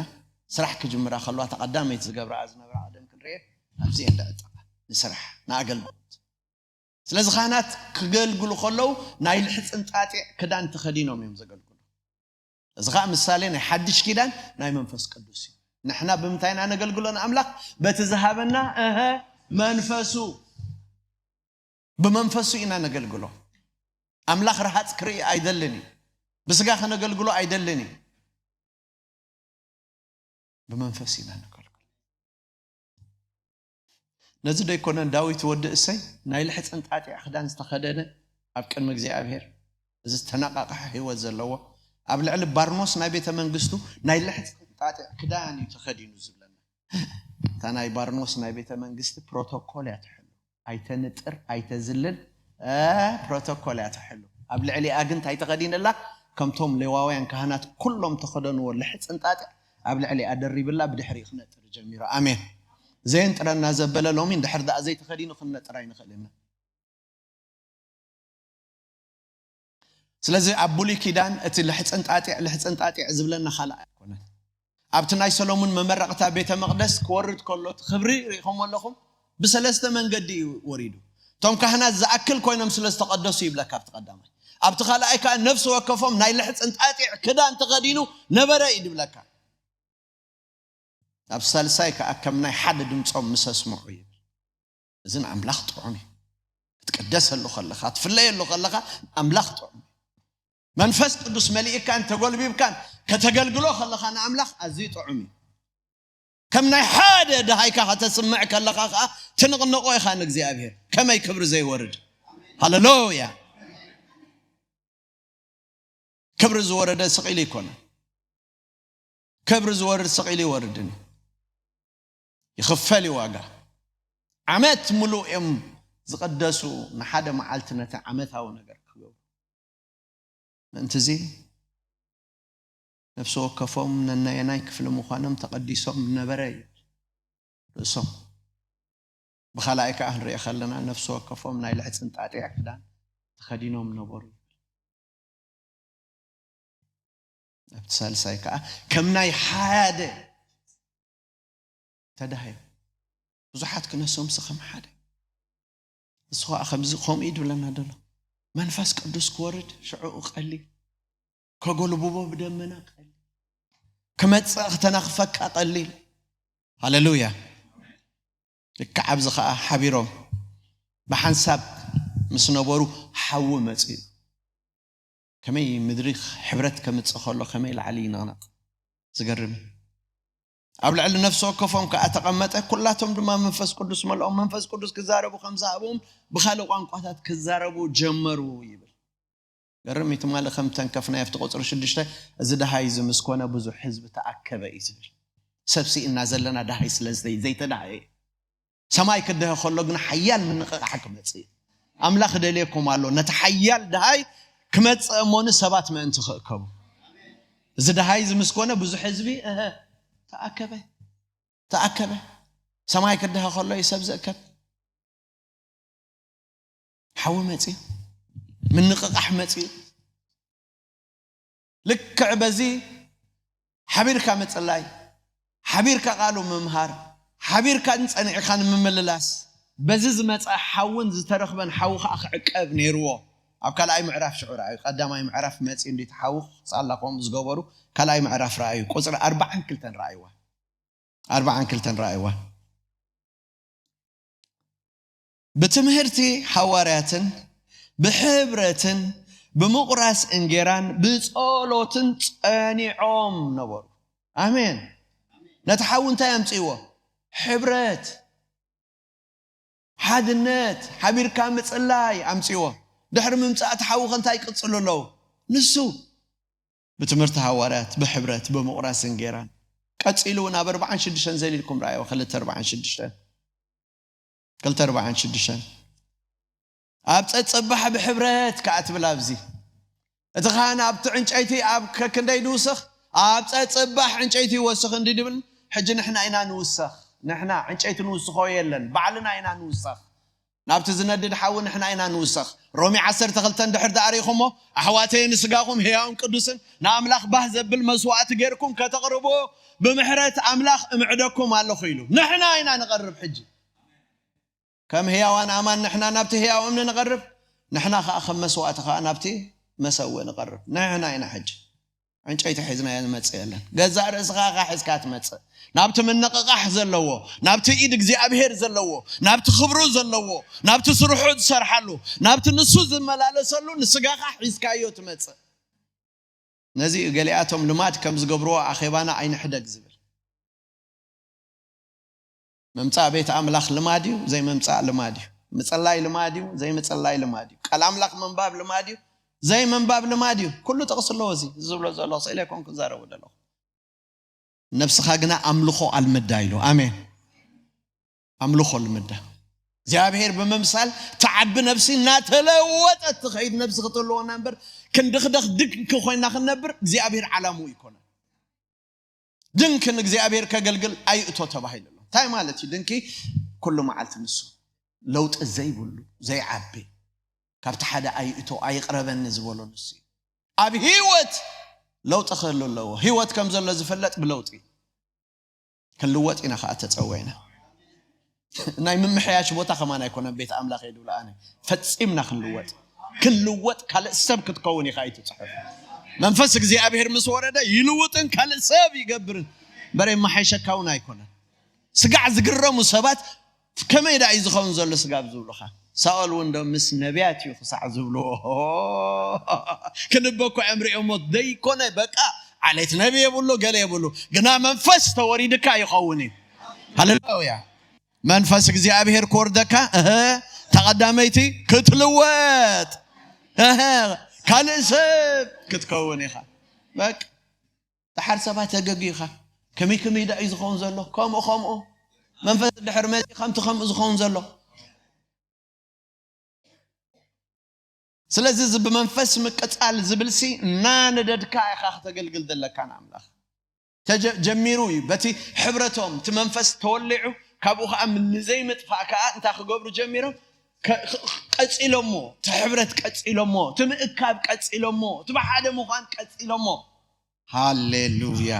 ስራሕ ክጅምራ ከለዋ ተቐዳመይቲ ዝገብራኣ ዝነበራ ቀደም ክንርኤ ኣብዚ እየን ዝዕጠቓ ንስራሕ ንኣገልግሎት። ስለዚ ካህናት ክገልግሉ ከለዉ ናይ ልሕፅን ጣጢዕ ክዳን ተኸዲኖም እዮም ዘገልግሉ። እዚ ከዓ ምሳሌ ናይ ሓድሽ ኪዳን ናይ መንፈስ ቅዱስ እዩ። ንሕና ብምንታይ ኢና ነገልግሎ ንኣምላኽ? በቲ ዝሃበና እሀ መንፈሱ። ብመንፈሱ ኢና ነገልግሎ። ኣምላኽ ረሃፅ ክርኢ ኣይደልን እዩ። ብስጋ ከነገልግሎ ኣይደልን እዩ። ብመንፈስ ኢና ነገልግሎ። ነዚ ዶ ኣይኮነን ዳዊት ወዲ እሰይ ናይ ልሕፅን ጣጢዕ ክዳን ዝተኸደነ ኣብ ቅድሚ እግዚኣብሔር? እዚ ዝተነቃቅሐ ህይወት ዘለዎ ኣብ ልዕሊ ባርኖስ ናይ ቤተ መንግስቱ ናይ ልሕፅን ጣጢዕ ክዳን እዩ ተኸዲኑ ዝብለና። እታ ናይ ባርኖስ ናይ ቤተ መንግስቲ ፕሮቶኮል እያ ትሕሉ። ኣይተንጥር፣ ኣይተዝልል፣ እ፣ ፕሮቶኮል እያ ትሕሉ። ኣብ ልዕሊኣ ግን እንታይ ተኸዲንላ? ከምቶም ሌዋውያን ካህናት ኩሎም ተኸደንዎ ልሕፅን ጣጢዕ ኣብ ልዕሊኣ ደሪብላ ብድሕሪኡ ክነጥር ጀሚሩ። ኣሜን። ዘየንጥረና ዘበለ ሎሚ እንድሕር ደኣ ዘይተኸዲኑ ክንነጥር ኣይንኽእልን ኢና። ስለዚ ኣብ ብሉይ ኪዳን እቲ ልሕፅን ጣጢዕ፣ ልሕፅን ጣጢዕ ዝብለና ካልእ ኣይኮነን። ኣብቲ ናይ ሰሎሙን መመረቕታ ቤተ መቕደስ ክወርድ ከሎ እቲ ክብሪ ርኢኹሞ ኣለኹም? ብሰለስተ መንገዲ እዩ ወሪዱ። እቶም ካህናት ዝኣክል ኮይኖም ስለ ዝተቐደሱ ይብለካ ኣብቲ ቀዳማይ። ኣብቲ ካልኣይ ከዓ ነፍሲ ወከፎም ናይ ልሕፅን ጣጢዕ ክዳን ተኸዲኑ ነበረ እዩ ዝብለካ። ኣብ ሳልሳይ ከዓ ከም ናይ ሓደ ድምፆም ምስ ኣስምዑ ይብል። እዚ ንኣምላኽ ጥዑም እዩ። ክትቅደሰሉ ከለኻ፣ ትፍለየሉ ከለኻ ኣምላኽ ጥዑም እዩ። መንፈስ ቅዱስ መሊእካን ተጎልቢብካን ከተገልግሎ ከለኻ ንኣምላኽ ኣዝዩ ጥዑም እዩ። ከም ናይ ሓደ ደሃይካ ከተስምዕ ከለኻ ከዓ ትንቕንቆ ኢኻ ንእግዚኣብሔር። ከመይ ክብሪ ዘይወርድ! ሃሌሉያ! ክብሪ ዝወረደ ስቕ ኢሉ ኣይኮነን። ክብሪ ዝወርድ ስቕ ኢሉ ይወርድን እዩ። ይኽፈል እዩ ዋጋ። ዓመት ሙሉእ እዮም ዝቐደሱ ንሓደ መዓልቲ ነቲ ዓመታዊ ነገር ክገብሩ። ምእንትዚ ነፍሲ ወከፎም ነናየናይ ክፍሊ ምዃኖም ተቐዲሶም ነበረ እዩ ርእሶም። ብኻልኣይ ከዓ ክንሪኦ ከለና ነፍሲ ወከፎም ናይ ልሕፅን ጣጢዕ ክዳን ተኸዲኖም ነበሩ። ኣብቲ ሳልሳይ ከዓ ከም ናይ ሓደ ተዳህዮም። ብዙሓት ክነሶምሲ ከም ሓደ። እሱ ከዓ ከምዚ ከምኡ እዩ ድብለና ደሎ። መንፈስ ቅዱስ ክወርድ ሽዕኡ ቀሊል። ከጎልብቦ ብደመና ቀሊል። ክመጽእ ክተናኽፈካ ቀሊል። ሃሌሉያ። ልክዕ ኣብዚ ከዓ ሓቢሮም ብሓንሳብ ምስ ነበሩ ሓዊ መፅኡ። ከመይ ምድሪ ሕብረት ከምፅእ ከሎ ከመይ ላዕሊ ይነቕነቕ። ዝገርም እዩ። ኣብ ልዕሊ ነፍሲ ወከፎም ከኣ ተቐመጠ፣ ኩላቶም ድማ መንፈስ ቅዱስ መልኦም፣ መንፈስ ቅዱስ ክዛረቡ ከም ዝሃቦም ብኻልእ ቋንቋታት ክዛረቡ ጀመሩ ይብል። ገርም እዩ። ትማሊ ከም ተንከፍናዮ ኣብቲ ቁፅሪ ሽዱሽተ፣ እዚ ደሃይ እዚ ምስ ኮነ ብዙሕ ህዝቢ ተኣከበ እዩ ዝብል። ሰብ ስኢና ዘለና ደሃይ ስለ ዘይ- ዘይተዳሃየ። ሰማይ ክደሀ ከሎ ግን ሓያል ምንቕቓሕ ክመጽእ እዩ። ኣምላኽ ደልየኩም ኣሎ ነቲ ሓያል ደሃይ ክመጽእ እሞ ንሰባት ምእንቲ ክእከቡ። እዚ ደሃይ እዚ ምስ ኮነ ብዙሕ ህዝቢ እህ ተኣከበ፣ ተኣከበ። ሰማይ ክደሀ ከሎ እዩ ሰብ ዝእከብ። ሓዊ መጽዩ፣ ምንቕቓሕ መጽዩ። ልክዕ በዚ ሓቢርካ ምጽላይ፣ ሓቢርካ ቃሉ ምምሃር፣ ሓቢርካ ጸኒዕካ ንምምልላስ፣ በዚ ዝመጸ ሓውን ዝተረኽበን ሓዊ ከኣ ክዕቀብ ነይርዎ። ኣብ ካልኣይ ምዕራፍ ሽዑ ረኣዩ። ቀዳማይ ምዕራፍ መጽዩ እንዲ ሓዊ ሳላ ከምኡ ዝገበሩ ካልኣይ ምዕራፍ ረኣዩ። ቁጽሪ ኣርባዓን ክልተን ረኣይዋ። ኣርባዓን ክልተን ረኣይዋ። ብትምህርቲ ሓዋርያትን ብሕብረትን ብምቑራስ እንጌራን ብጸሎትን ጸኒዖም ነበሩ። ኣሜን። ነቲ ሓዊ እንታይ ኣምጽእዎ? ሕብረት፣ ሓድነት፣ ሓቢርካ ምጽላይ ኣምጽእዎ። ድሕሪ ምምጻእ እቲ ሓዊ ከ እንታይ ይቅጽሉ ኣለዉ? ንሱ ብትምህርቲ ሃዋርያት፣ ብሕብረት፣ ብምቑራስ እንጌራን። ቀጺሉ እውን ኣብ ኣርባዓን ሽዱሽተን ዘሊልኩም ረኣይዎ፣ ክልተ ኣርባዓን ሽዱሽተን። ክልተ ኣርባዓን ሽዱሽተን። ኣብ ጸጸባሕ ብሕብረት ከኣ ትብል ኣብዚ። እቲ ኻህን ኣብቲ ዕንጨይቲ ኣብ ከክንደይ ንውስኽ? ኣብ ጸጸባሕ ዕንጨይቲ ይወስኽ እንዲ ድብል፣ ሕጂ ንሕና ኢና ንውሰኽ። ንሕና ዕንጨይቲ ንውስኾ የለን፣ ባዕልና ኢና ንውሰኽ። ናብቲ ዝነድድ ሓዊ ንሕና ኢና ንውሰኽ። ሮሜ ዓሰርተ ክልተ እንድሕር ደኣ ርኢኹሞ፣ ኣሕዋተየ ንስጋኹም ህያውን ቅዱስን ንኣምላኽ ባህ ዘብል መስዋእቲ ጌርኩም ከተቕርብዎ ብምሕረት ኣምላኽ እምዕደኩም ኣለኹ ኢሉ። ንሕና ኢና ንቐርብ ሕጂ። ከም ህያዋን ኣማን ንሕና ናብቲ ህያው እምኒ ንቐርብ፣ ንሕና ኸኣ ከም መስዋእቲ ኸኣ ናብቲ መሰውእ ንቐርብ። ንሕና ኢና ሕጂ። ዕንጨይቲ ሒዝናዮ ንመጽእ የለን። ገዛእ ርእስኻ ኢኻ ሒዝካ ትመጽእ። ናብቲ ምንቕቓሕ ዘለዎ፣ ናብቲ ኢድ እግዚኣብሔር ዘለዎ፣ ናብቲ ክብሩ ዘለዎ፣ ናብቲ ስርሑ ዝሰርሓሉ፣ ናብቲ ንሱ ዝመላለሰሉ ንስጋኻ ሒዝካዮ ትመጽእ። ነዚ እዩ ገሊኣቶም ልማድ ከም ዝገብርዎ ኣኼባና ኣይንሕደግ ዝብል። ምምጻእ ቤት ኣምላኽ ልማድ እዩ፣ ዘይምምጻእ ልማድ እዩ። ምጽላይ ልማድ እዩ፣ ዘይምጽላይ ልማድ እዩ። ቃል ኣምላኽ ምንባብ ልማድ እዩ፣ ዘይምንባብ ልማድ እዩ። ኩሉ ጥቕሲ ኣለዎ። እዚ ዝብሎ ዘለኹ ስእለ ኣይኮንኩ ዝዛረቡ ዘለኹ። ነብስኻ ግና ኣምልኾ ኣልምዳ ኢሉ። ኣሜን። ኣምልኾ ልምዳ። እግዚኣብሔር ብምምሳል ትዓቢ ነብሲ እናተለወጠት ትኸይድ ነብሲ ክትህልወና እምበር ክንድኽደኽ ድንኪ ኮይና ክንነብር እግዚኣብሔር ዓላምኡ ይኮነ። ድንኪ ንእግዚኣብሔር ከገልግል ኣይእቶ ተባሂሉ ኣሎ። እንታይ ማለት እዩ ድንኪ? ኩሉ መዓልቲ ንሱ ለውጢ ዘይብሉ ዘይዓቢ ካብቲ ሓደ ኣይእቶ ኣይቕረበኒ ዝበሎ ንሱ እዩ። ኣብ ህይወት ለውጢ ክህሉ ኣለዎ። ህይወት ከም ዘሎ ዝፍለጥ ብለውጢ። ክንልወጥ ኢና ከዓ ተፀዊዕና። ናይ ምምሕያሽ ቦታ ከማን ኣይኮነን ቤት ኣምላኽ እየ ድብሎ ኣነ። ፈፂምና ክንልወጥ። ክንልወጥ ካልእ ሰብ ክትከውን ኢኻ እዩ ትፅሕፍ። መንፈስ እግዚኣብሔር ምስ ወረደ ይልውጥን ካልእ ሰብ ይገብርን። በረ መሓይሸካ እውን ኣይኮነን። ስጋዕ ዝግረሙ ሰባት ከመይ ደኣ እዩ ዝኸውን ዘሎ ስጋብ ዝብሉኻ። ሳኦል እውን ዶ ምስ ነቢያት እዩ ክሳዕ ዝብልዎ። ክንበ እኮ እዮም ሪኦሞ ዘይኮነ በቃ ዓሌት ነቢ የብሉ ገለ የብሉ። ግና መንፈስ ተወሪድካ ይኸውን እዩ። ሃሌሉያ። መንፈስ እግዚኣብሔር ክወርደካ እህ ተቐዳመይቲ ክትልወጥ እህ ካልእ ሰብ ክትከውን ኢኻ። በቃ ደሓር ሰባት ተገጊኻ ከመይ ከመይ ደኣ እዩ ዝኸውን ዘሎ ከምኡ ከምኡ መንፈስ ድሕር መፂ ከምቲ ከምኡ ዝኸውን ዘሎ። ስለዚ እዚ ብመንፈስ ምቅፃል ዝብልሲ እናነደድካ ኢኻ ክተገልግል ዘለካ ንኣምላኽ። ተጀ- ጀሚሩ እዩ በቲ ሕብረቶም እቲ መንፈስ ተወሊዑ ካብኡ ከዓ ንዘይምጥፋእ ከዓ እንታይ ክገብሩ ጀሚሮም? ከ- ክ- ቀፂሎሞ እቲ ሕብረት ቀፂሎሞ እቲ ምእካብ ቀፂሎሞ እቲ ብሓደ ምዃን ቀፂሎሞ። ሃሌሉያ።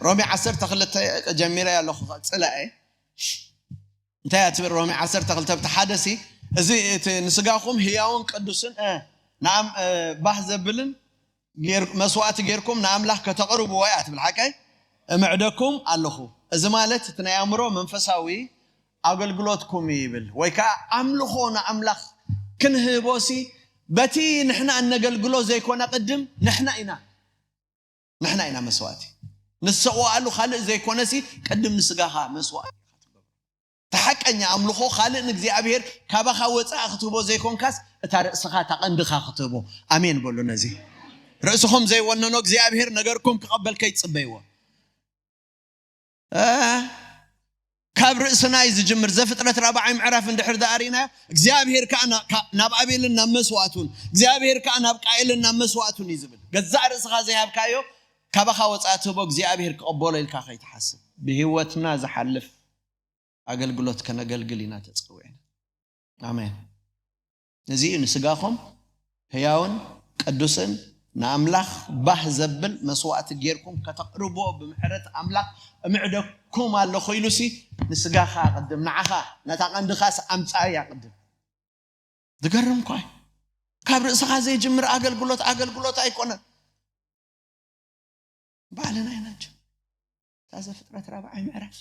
ሮሜ ዓሰርተ ክልተ ጀሚረ ኣለኹ ክቕፅለ እየ። እንታይ እያ ትብል ሮሜ ዓሰርተ ክልተ ብቲ ሓደ ሲ እዚ እቲ ንስጋኹም ህያውን ቅዱስን እ፣ ንኣም እ፣ ባህ ዘብልን ጌር- መስዋእቲ ጌርኩም ንኣምላኽ ከተቕርብዎ እያ ትብል ሓቀይ እምዕደኩም ኣለኹ። እዚ ማለት እቲ ናይ ኣእምሮ መንፈሳዊ ኣገልግሎትኩም እዩ ይብል ወይ ከዓ ኣምልኾ ንኣምላኽ ክንህቦሲ በቲ ንሕና እነገልግሎ ዘይኮነ ቅድም ንሕና ኢና ንሕና ኢና መስዋእቲ ንሰዋኣሉ ካልእ ዘይኮነሲ ቅድም ንስጋኻ መስዋእቲ ኢኻ ትገብሮ። እቲ ሓቀኛ ኣምልኾ ካልእ ንእግዚኣብሔር ካባኻ ወፃኢ ክትህቦ ዘይኮንካስ እታ ርእስኻ እታ ቀንድኻ ክትህቦ። ኣሜን በሉ። ነዚ ርእስኹም ዘይወነኖ እግዚኣብሔር ነገርኩም ክቐበል ከይትፅበይዎ። ካብ ርእስና እዩ ዝጅምር። ዘፍጥረት ራብዓይ ምዕራፍ እንድሕር ዝኣሪእናዮ እግዚኣብሔር ከዓ ናብ ኣቤልን ናብ መስዋእቱን እግዚኣብሔር ከዓ ናብ ቃኤልን ናብ መስዋእቱን እዩ ዝብል። ገዛእ ርእስኻ ዘይሃብካዮ ካባኻ ወፃኢ ትህቦ እግዚኣብሔር ክቐበሎ ኢልካ ከይትሓስብ። ብህይወትና ዝሓልፍ ኣገልግሎት ከነገልግል ኢና ተፀዊዕና። ኣሜን። እዚ እዩ ንስጋኹም ህያውን ቅዱስን ንኣምላኽ ባህ ዘብል መስዋእቲ ጌርኩም ከተቕርቦ ብምሕረት ኣምላኽ እምዕደኩም ኣለኹ ኢሉሲ ንስጋኻ ቅድም ንዓኻ ነታ ቀንድኻስ ኣምፃያ ቅድም ዝገርም እኳ እዩ። ካብ ርእስኻ ዘይጅምር ኣገልግሎት ኣገልግሎት ኣይኮነን። ባዕልና ኢና ጀምር። እታ ዘፍጥረት ራብዓይ ምዕራፍ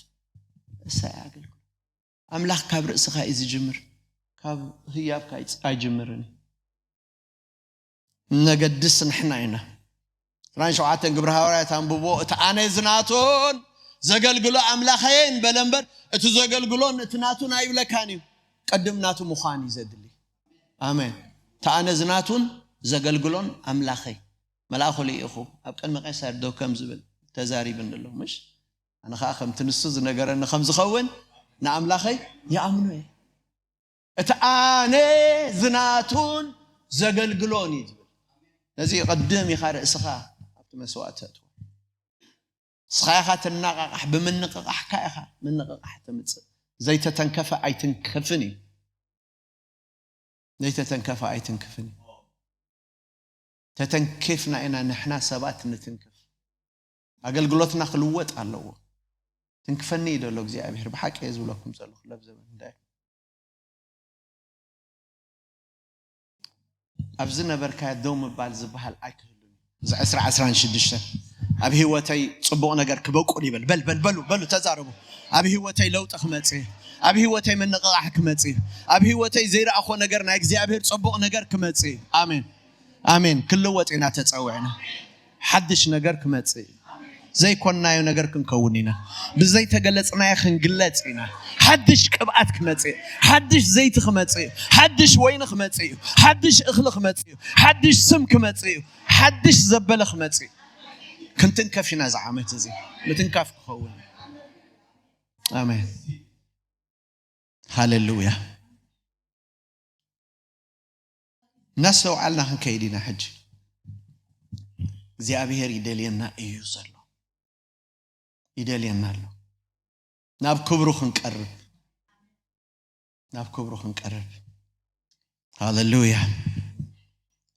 እሳ እያ ኣገልግሎት። ኣምላኽ ካብ ርእስኻ እዩ ዝጅምር፣ ካብ ህያብካ ኣይጅምርን እዩ። ነገድስ ንሕና ኢና። ዕስራን ሸውዓተን ግብሪ ሃዋርያት ኣንብቦ። እቲ ኣነ ዝናቱን ዘገልግሎ ኣምላኸይን በለ እምበር እቲ ዘገልግሎን እቲ ናቱን ኣይብለካን እዩ። ቅድም ናቱ ምዃን እዩ ዘድሊ። ኣሜን። እቲ ኣነ ዝናቱን ዘገልግሎን ኣምላኸይ መልኣኹ ልኢኹ ኣብ ቅድሚ ቄሳር ደው ከም ዝብል ተዛሪብኒ ኣሎ። ምሽ ኣነ ኸዓ ከምቲ ንሱ ዝነገረኒ ከም ዝኸውን ንኣምላኸይ ይኣምኖ እየ። እቲ ኣነ ዝናቱን ዘገልግሎን እዩ ዝብል። ነዚ ቅድም ኢኻ ርእስኻ ኣብቲ መስዋእቲ ተእትዎ። ንስኻ ኢኻ ትነቓቓሕ። ብምንቕቓሕካ ኢኻ ምንቕቓሕ ተምፅእ። ዘይተተንከፈ ኣይትንከፍን እዩ። ዘይተተንከፈ ኣይትንክፍን እዩ። ተተንኪፍና ኢና ንሕና ሰባት ንትንክፍ። ኣገልግሎትና ክልወጥ ኣለዎ። ትንክፈኒ እዩ ደሎ እግዚኣብሔር። ብሓቂ እየ ዝብለኩም ዘለኹ ለብ ዘበን እንታይ ኣብ ዝነበርካዮ ደው ምባል ዝበሃል ኣይክህሉን እዩ። እዚ ዕስራ ዕስራን ሽዱሽተን ኣብ ህይወተይ ጽቡቕ ነገር ክበቁል ይበል። በል በል በሉ በሉ ተዛረቡ። ኣብ ህይወተይ ለውጢ ክመጽእ እዩ። ኣብ ህይወተይ ምንቕቓሕ ክመጽእ እዩ። ኣብ ህይወተይ ዘይረኣኾ ነገር ናይ እግዚኣብሔር ጽቡቕ ነገር ክመጽእ እዩ። ኣሜን ኣሜን። ክልወጥ ኢና ተጸዊዕና። ሓድሽ ነገር ክመጽእ እዩ። ዘይኮንናዮ ነገር ክንከውን ኢና። ብዘይተገለጽናዮ ክንግለጽ ኢና። ሓድሽ ቅብኣት ክመጽእ እዩ። ሓድሽ ዘይቲ ክመጽእ እዩ። ሓድሽ ወይኒ ክመጽእ እዩ። ሓድሽ እኽሊ ክመጽእ እዩ። ሓድሽ ስም ክመጽእ እዩ። ሓድሽ ዘበለ ክመጽእ እዩ። ክንትንከፍ ኢና። እዚ ዓመት እዚ ምትንካፍ ክኸውን እዩ። ኣሜን ሃሌሉያ። እናስተውዓልና ክንከይድ ኢና። ሕጂ እግዚኣብሔር ይደልየና እዩ ዘሎ። ይደልየና ኣሎ። ናብ ክብሩ ክንቀርብ ናብ ክብሩ ክንቀርብ። ሃሌሉያ።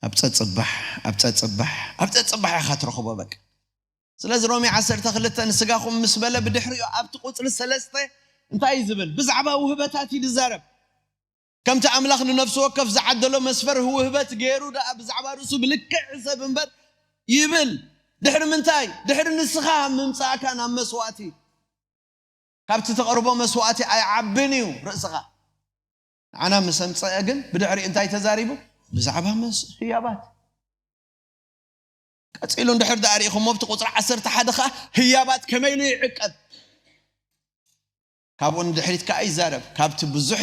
ኣብ ጸጽባሕ ኣብ ጸጽባሕ ኣብ ጸጽባሕ ኢኻ ትረኽቦ። በቃ ስለዚ ሮሜ ዓሰርተ ክልተ ንስጋኹም ምስ በለ ብድሕሪኡ ኣብቲ ቁጽሪ ሰለስተ እንታይ እዩ ዝብል? ብዛዕባ ውህበታት እዩ ዝዛረብ። ከምቲ ኣምላኽ ንነፍሲ ወከፍ ዝዓደሎ መስፈር ውህበት ገይሩ ደኣ ብዛዕባ ርእሱ ብልክዕ ሕሰብ እምበር ይብል። ድሕሪ ምንታይ? ድሕሪ ንስኻ ምምጻእካ ናብ መስዋእቲ። ካብቲ ተቕርቦ መስዋእቲ ኣይዓብን እዩ ርእስኻ። ንዓና ምስ ኣምጸአ ግን ብድሕሪኡ እንታይ ተዛሪቡ? ብዛዕባ መስ ህያባት ቀጺሉ እንድሕር ደኣ ርኢኹሞ ኣብቲ ቁጽሪ ዓሰርተ ሓደ ከኣ ህያባት ከመይ ኢሉ ይዕቀብ? ካብኡ ንድሕሪት ከኣ ይዛረብ። ካብቲ ብዙሕ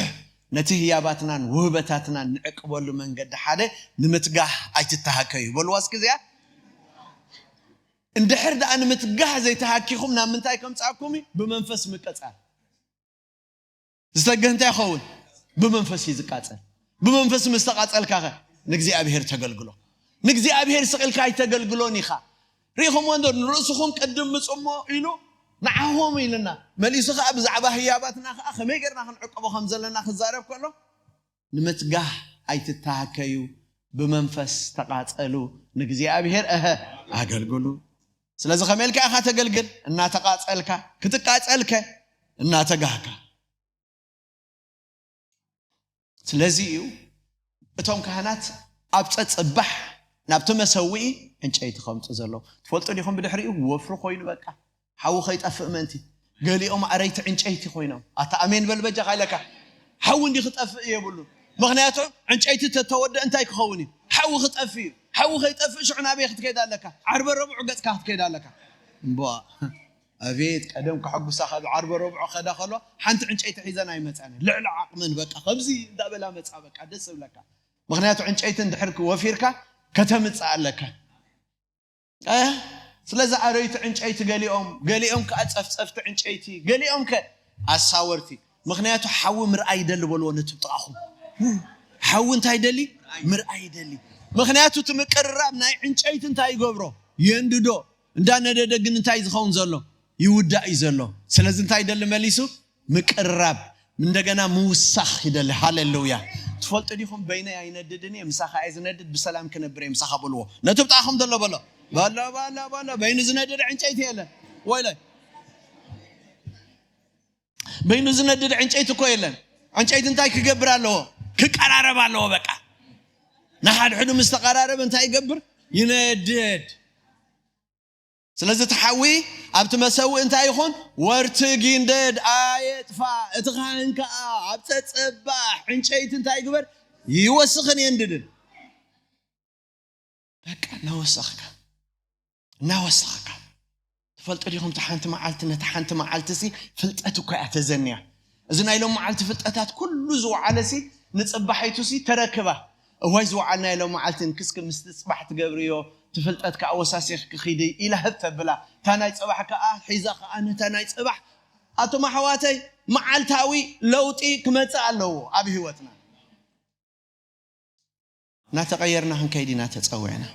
ነቲ ህያባትናን ውህበታትናን ንዕቅበሉ መንገዲ ሓደ ንምትጋህ ኣይትተሃከዩ በልዋ እስኪ እዚኣ። እንድሕር ደኣ ንምትጋህ ዘይተሃኪኹም ናብ ምንታይ ከምጽኣኩም እዩ? ብመንፈስ ምቅጻል። ዝተግህ እንታይ ይኸውን? ብመንፈስ እዩ ዝቃጸል። ብመንፈስ ምስ ተቃጸልካ ኸ ንእግዚኣብሔር ተገልግሎ። ንእግዚኣብሔር ስቕ ኢልካ ኣይተገልግሎን ኢኻ። ርኢኹምዎ እንዶ ንርእስኹም ቅድም ምጽሞ ኢሉ ንዓኹም ኢልና መሊሱ ኸዓ ብዛዕባ ህያባትና ኸዓ ከመይ ጌርና ክንዕቅቦ ከም ዘለና ክዛረብ ከሎ ንምትጋህ ኣይትተሃከዩ፣ ብመንፈስ ተቃጸሉ፣ ንእግዚኣብሔር እሀ ኣገልግሉ። ስለዚ ከመይ ኢልካ ኢኻ ተገልግል? እናተቃጸልካ። ክትቃጸልከ እናተጋህካ። ስለዚ እዩ እቶም ካህናት ኣብ ጸጽባሕ ናብቲ መሰውኢ ዕንጨይቲ ከምጹ ዘለዉ። ትፈልጡ ዲኹም? ብድሕሪኡ ወፍሪ ኮይኑ በቃ ሓዊ ከይጠፍእ ምእንቲ። ገሊኦም ኣረይቲ ዕንጨይቲ ኮይኖም። ኣታ ኣሜን በል በጃኻ ኢለካ። ሓዊ እንዲ ክጠፍእ የብሉ። ምኽንያቱ ዕንጨይቲ ተተወደ እንታይ ክኸውን እዩ? ሓዊ ክጠፍእ እዩ። ሓዊ ከይጠፍእ ሽዑ ናበይ ክትከይድ ኣለካ? ዓርበ ረብዑ ገጽካ ክትከይድ ኣለካ። እምቧ፣ ኣቤት፣ ቀደም ከሐጉሳ ካብ ዓርበ ረብዑ ከዳ ከሎ ሓንቲ ዕንጨይቲ ሒዘን ኣይመጻን። ልዕሊ ዓቕመን በቃ ከምዚ እንዳበላ መጻ በቃ ደስ ዝብለካ። ምኽንያቱ ዕንጨይቲ እንድሕር ወፊርካ ከተምጽእ ኣለካ። እ? ስለዚ ኣረይቲ ዕንጨይቲ ገሊኦም፣ ገሊኦም ከኣ ጸፍጸፍቲ ዕንጨይቲ፣ ገሊኦም ከ ኣሳወርቲ። ምኽንያቱ ሓዊ ምርኣይ ይደሊ በልዎ ነቲ ጥቓኹም። ሓዊ እንታይ ይደሊ? ምርኣይ ይደሊ። ምኽንያቱ እቲ ምቅርራብ ናይ ዕንጨይቲ እንታይ ይገብሮ? የንድዶ። እንዳነደደ ግን እንታይ ዝኸውን ዘሎ? ይውዳእ እዩ ዘሎ። ስለዚ እንታይ ይደሊ መሊሱ? ምቅርራብ። እንደገና ምውሳኽ ይደሊ። ሃሌሉያ። ትፈልጡ ዲኹም? በይነይ ኣይነድድን እየ፣ ምሳኻ እየ ዝነድድ፣ ብሰላም ክነብር እየ ምሳኻ በልዎ። ነቲ ብጣዕኹም ዘሎ በሎ። በሎ፣ በሎ፣ በሎ። በይኑ ዝነድድ ዕንጨይቲ የለን። ወይለ። በይኑ ዝነድድ ዕንጨይቲ እኮ የለን። ዕንጨይቲ እንታይ ክገብር ኣለዎ? ክቀራረብ ኣለዎ በቃ። ንሓድሕዱ ምስ ተቐራረበ እንታይ ይገብር? ይነድድ። ስለዚ እቲ ሓዊ ኣብቲ መሰውእ እንታይ ይኹን? ወርትግ ይንደድ፣ ኣየጥፋ። እቲ ካህን ከኣ ኣብ ጸጸባሕ ዕንጨይቲ እንታይ ይግበር? ይወስኽን የንድድን። በቃ እናወሰኽካ፣ እናወሰኽካ። ትፈልጡ ዲኹም? እቲ ሓንቲ መዓልቲ፣ ነቲ ሓንቲ መዓልቲ ሲ ፍልጠት እኮ እያ ተዘንያ። እዚ ናይ ሎም መዓልቲ ፍልጠታት ኩሉ ዝወዓለ ሲ ንጽባሒቱ ሲ ተረክባ። እዋይ ዝወዓልናዮ ሎም መዓልቲ ንክስኪ ምስቲ ጽባሕ ትገብርዮ፣ እቲ ፍልጠት ከኣ ወሳሲኽኪ ኺዲ ኢላ ህብ ተብላ። እታ ናይ ጽባሕ ከኣ ሒዛ ከኣ ነታ ናይ ጽባሕ። ኣቱም ኣሕዋተይ፣ መዓልታዊ ለውጢ ክመጽእ ኣለዎ ኣብ ህይወትና። እናተቐየርና ክንከይድ ኢና ተጸዊዕና።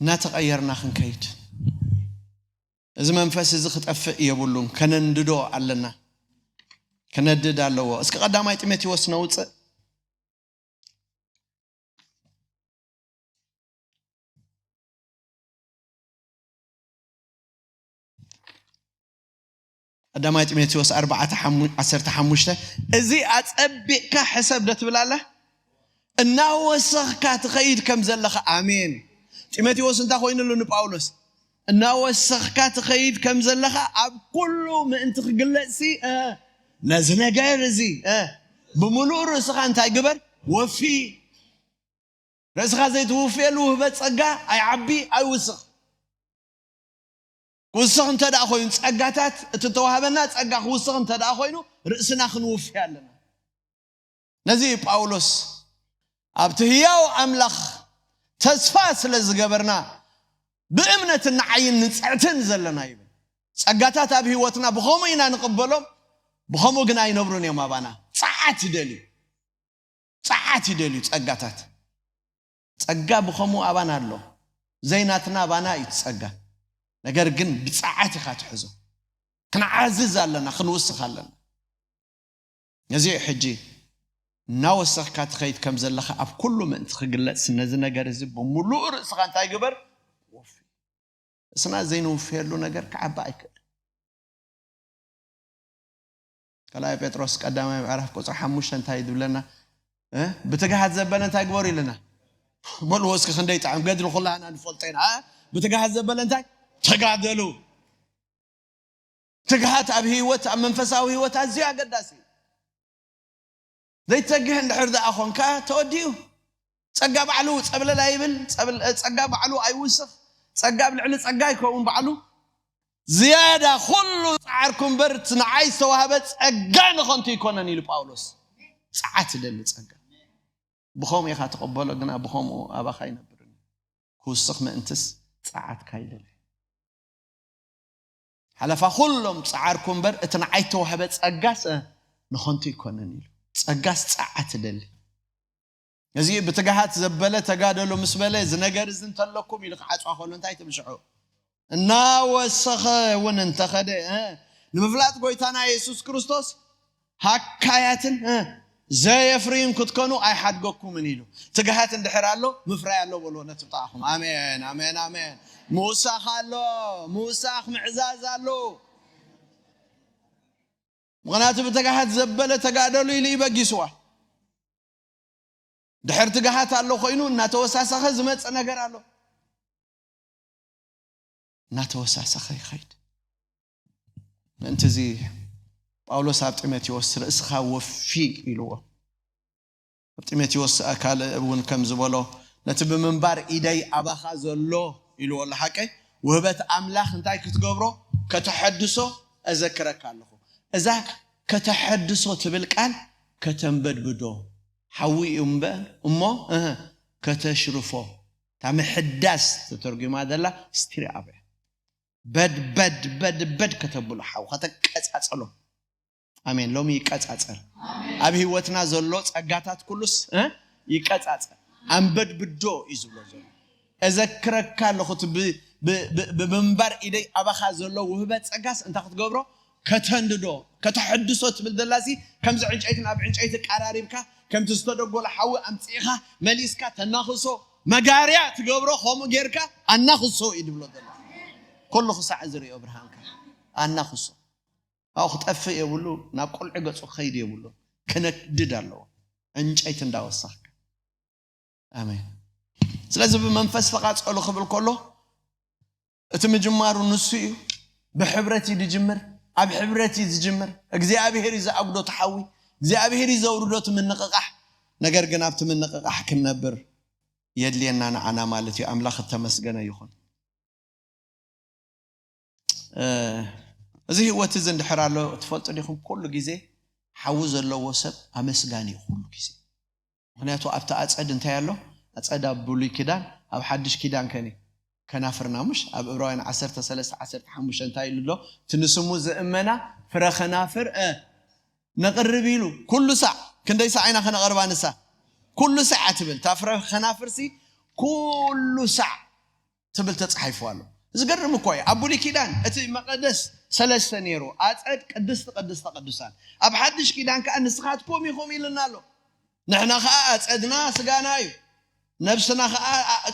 እናተቐየርና ክንከይድ። እዚ መንፈስ እዚ ክጠፍእ የብሉን። ከነንድዶ ኣለና። ከነድድ ኣለዎ። እስኪ ቀዳማይ ጢሞቴዎስ ነውጽእ። ቀዳማይ ጢሞቴዎስ ኣርባዕተ ሓሙ-፣ ዓሰርተ ሓሙሽተ፣ እዚ ኣጸቢቕካ ሕሰብ ዶ ትብል ኣላ? እናወሰኽካ ትኸይድ ከም ዘለኻ። ኣሜን። ጢሞቴዎስ እንታይ ኮይኑሉ ንጳውሎስ? እናወሰኽካ ትኸይድ ከም ዘለኻ ኣብ ኩሉ ምእንቲ ክግለጽሲ፣ እ፣ ነዚ ነገር እዚ፣ እ፣ ብምሉእ ርእስኻ እንታይ ግበር? ወፊ። ርእስኻ ዘይትውፍየሉ ውህበት ጸጋ ኣይዓቢ ኣይውስኽ። ክውስኽ እንተ ደኣ ኮይኑ፣ ጸጋታት፣ እቲ እተዋህበና ጸጋ ክውስኽ እንተ ደኣ ኮይኑ፣ ርእስና ክንውፊ ኣለና። ነዚ እዩ ጳውሎስ ኣብቲ ህያው ኣምላኽ ተስፋ ስለ ዝገበርና ብእምነትን ንዓይን ንጽዕትን ዘለና ይብል። ጸጋታት ኣብ ህይወትና ብኸምኡ ኢና ንቕበሎም፣ ብኸምኡ ግን ኣይነብሩን እዮም ኣባና። ጸዓት ይደልዩ። ጸዓት ይደልዩ ጸጋታት። ጸጋ ብኸምኡ ኣባና ኣሎ። ዘይናትና ኣባና እዩ እቲ ጸጋ። ነገር ግን ብጸዓት ኢኻ ትሕዞ። ክንዓዝዝ ኣለና፣ ክንውስኽ ኣለና። ነዚ እዩ ሕጂ እናወሰኽካ ትኸይድ ከም ዘለኻ ኣብ ኩሉ ምእንቲ ክግለጽ፣ ነዚ ነገር እዚ ብምሉእ ርእስኻ እንታይ ግበር? ወፊ። እስና ዘይንውፍየሉ ነገር ክዓቢ ኣይክእል። ካልኣይ ጴጥሮስ ቀዳማይ ምዕራፍ ቁጽሪ ሓሙሽተ እንታይ እዩ ዝብለና? እ? ብትግሃት ዘበለ እንታይ ግበሩ ኢለና? በልዎ እስኪ ክንደይ ጣዕም ገድሊ ኩላህና ንፈልጦ ኢና። እ? ብትግሃት ዘበለ እንታይ? ተጋደሉ። ትግሃት ኣብ ህይወት፣ ኣብ መንፈሳዊ ህይወት ኣዝዩ ኣገዳሲ እዩ። ዘይትተግህ እንድሕር ደኣ ኾንካ ተወዲኡ። ጸጋ ባዕሉ ጸብለል ኣይብል፣ ጸብል-፣ ጸጋ ባዕሉ ኣይውስኽ፣ ጸጋ ኣብ ልዕሊ ጸጋ ኣይከውን ባዕሉ። ዝያዳ ኩሉ ጻዕርኩ እምበር እቲ ንዓይ ዝተዋህበ ጸጋ ንኸንቱ ኣይኮነን ኢሉ ጳውሎስ። ጸዓት ይደሊ ጸጋ። ብኸምኡ ኢኻ ትቕበሎ፣ ግና ብኸምኡ ኣባኻ ኣይነብርን። ክውስኽ ምእንትስ ጸዓትካ ይደሊ። ሓለፋ ኩሎም ጸዓርኩ እምበር እቲ ንዓይ ተዋህበ ጸጋስ፣ እ፣ ንኸንቱ ኣይኮነን ኢሉ። ጸጋስ ጸዓት ትደሊ። እዚ ብትግሃት ዘበለ ተጋደሉ ምስ በለ፣ እዚ ነገር እዚ እንተለኩም ኢሉ ክዓጽዋ ከሎ እንታይ ትብል ሽዑ? እናወሰኸ እውን እንተኸደ፣ እ፣ ንምፍላጥ ጎይታና የሱስ ክርስቶስ ሃካያትን፣ እ፣ ዘየፍርዩን ክትኮኑ ኣይሓድገኩምን ኢሉ። ትግሃት እንድሕር ኣሎ፣ ምፍራይ ኣሎ በልዎ ነቲ ብጣዕኹም። ኣሜን፣ ኣሜን፣ ኣሜን። ምውሳኽ ኣሎ፣ ምውሳኽ ምዕዛዝ ኣሎ። ምኽንያቱ ብትግሃት ዘበለ ተጋደሉ ኢሉ እዩ በጊስዋ። ድሕር ትግሃት ኣሎ ኮይኑ እናተወሳሰኸ ዝመጽእ ነገር ኣሎ። እናተወሳሰኸ ይኸይድ። ምእንቲ እዚ ጳውሎስ ኣብ ጢሞቴዎስ ርእስኻ ወፊ ኢልዎ። ኣብ ጢሞቴዎስ ካልእ እውን ከም ዝበሎ ነቲ ብምንባር ኢደይ ኣባኻ ዘሎ ኢልዎ ኣሎ። ሓቀይ ውህበት ኣምላኽ እንታይ ክትገብሮ? ከተሐድሶ። እዘክረካ ኣለኹ። እዛ ከተሐድሶ ትብል ቃል ከተንበድብዶ ሓዊ እዩ እምበ-፣ እሞ እህ፣ ከተሽርፎ። እታ ምሕዳስ ተተርጉማ ዘላ ስትሪ ኣብ በድ በድ በድ በድ ከተብሎ ሓው ከተቀጻጸሎ። ኣሜን። ሎሚ ይቀጻጸል። ኣብ ህይወትና ዘሎ ጸጋታት ኩሉስ እ ይቀጻጸል። ኣንበድብዶ እዩ ዝብሎ ዘሎ። እዘክረካ ኣለኹ እቲ ብ- ብ- ብ- ብምንባር ኢደይ ኣባኻ ዘሎ ውህበት ጸጋስ እንታይ ክትገብሮ? ከተንድዶ፣ ከተሐድሶ ትብል ዘላሲ ከምዚ ዕንጨይቲ ናብ ዕንጨይቲ ቀራሪብካ ከምቲ ዝተደጎለ ሓዊ ኣምጺእኻ መሊስካ ተናኽሶ፣ መጋርያ ትገብሮ ከምኡ ጌርካ ኣናኽሶ እዩ ዝብሎ ዘሎ። ኩሉ ክሳዕ ዝርእዮ ብርሃንካ ኣናኽሶ። ኣብኡ ክጠፍእ የብሉ፣ ናብ ቁልዒ ገጹ ክኸይድ የብሉ። ክነድድ ኣለዎ ዕንጨይቲ እንዳወሰኽካ። ኣሜን። ስለዚ ብመንፈስ ተቓጸሉ ክብል ከሎ እቲ ምጅማሩ ንሱ እዩ። ብሕብረት እዩ ዝጅምር። ኣብ ሕብረት እዩ ዝጅምር። እግዚኣብሔር እዩ ዝኣጉዶ እቲ ሓዊ። እግዚኣብሔር እዩ ዘውርዶ እቲ ምንቕቓሕ። ነገር ግን ኣብቲ ምንቕቓሕ ክንነብር የድልየና ንዓና ማለት እዩ። ኣምላኽ እተመስገነ ይኹን። እ፣ እዚ ህይወት እዚ እንድሕር ኣሎ ትፈልጡ ዲኹም? ኩሉ ግዜ ሓዊ ዘለዎ ሰብ ኣመስጋኒ እዩ ኩሉ ግዜ። ምኽንያቱ ኣብቲ ኣጸድ እንታይ ኣሎ? ኣጸድ ኣብ ብሉይ ኪዳን፣ ኣብ ሓድሽ ኪዳን ከኒ ከናፍርና ምሽ ኣብ ዕብራውያን ዓሰርተ ሰለስተ ዓሰርተ ሓሙሽተ እንታይ ኢሉ ኣሎ? እቲ ንስሙ ዝእመና ፍረ ከናፍር እ ነቕርብ ኢሉ። ኩሉ ሳዕ ክንደይ ሳዕ ኢና ከነቕርባ ንሳ? ኩሉ ሳዕ ትብል እታ ፍረ ከናፍርሲ ኩሉ ሳዕ ትብል ተጻሒፉ ኣሎ። ዝገርም እኮ እዩ። ኣብ ብሉይ ኪዳን እቲ መቐደስ ሰለስተ ነይሩ፣ ኣጸድ ቅድስቲ ቅድስተ ቅዱሳን። ኣብ ሓድሽ ኪዳን ከኣ ንስኻትኩም ኢኹም ኢልና ኣሎ። ንሕና ከኣ ኣጸድና ስጋና እዩ፣ ነብስና ከኣ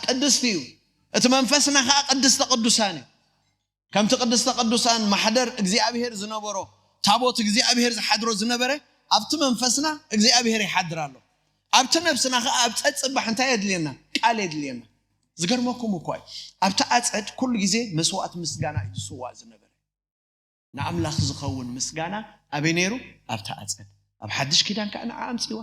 ቅድስቲ እዩ፣ እቲ መንፈስና ከኣ ቅድስተ ቅዱሳን እዩ። ከምቲ ቅድስተ ቅዱሳን ማሕደር እግዚኣብሔር ዝነበሮ፣ ታቦት እግዚኣብሔር ዝሓድሮ ዝነበረ፣ ኣብቲ መንፈስና እግዚኣብሔር ይሓድር ኣሎ። ኣብቲ ነብስና ከኣ ኣብ ጸጽባሕ እንታይ የድልየና? ቃል የድልየና። ዝገርመኩም እኮ እዩ፣ ኣብቲ ኣጸድ ኩሉ ግዜ መስዋእቲ ምስጋና እዩ ዝስዋእ ዝነበረ። ንኣምላኽ ዝኸውን ምስጋና ኣበይ ነይሩ? ኣብቲ ኣጸድ። ኣብ ሓድሽ ኪዳን ከኣ ንዓ ኣምጺዋ።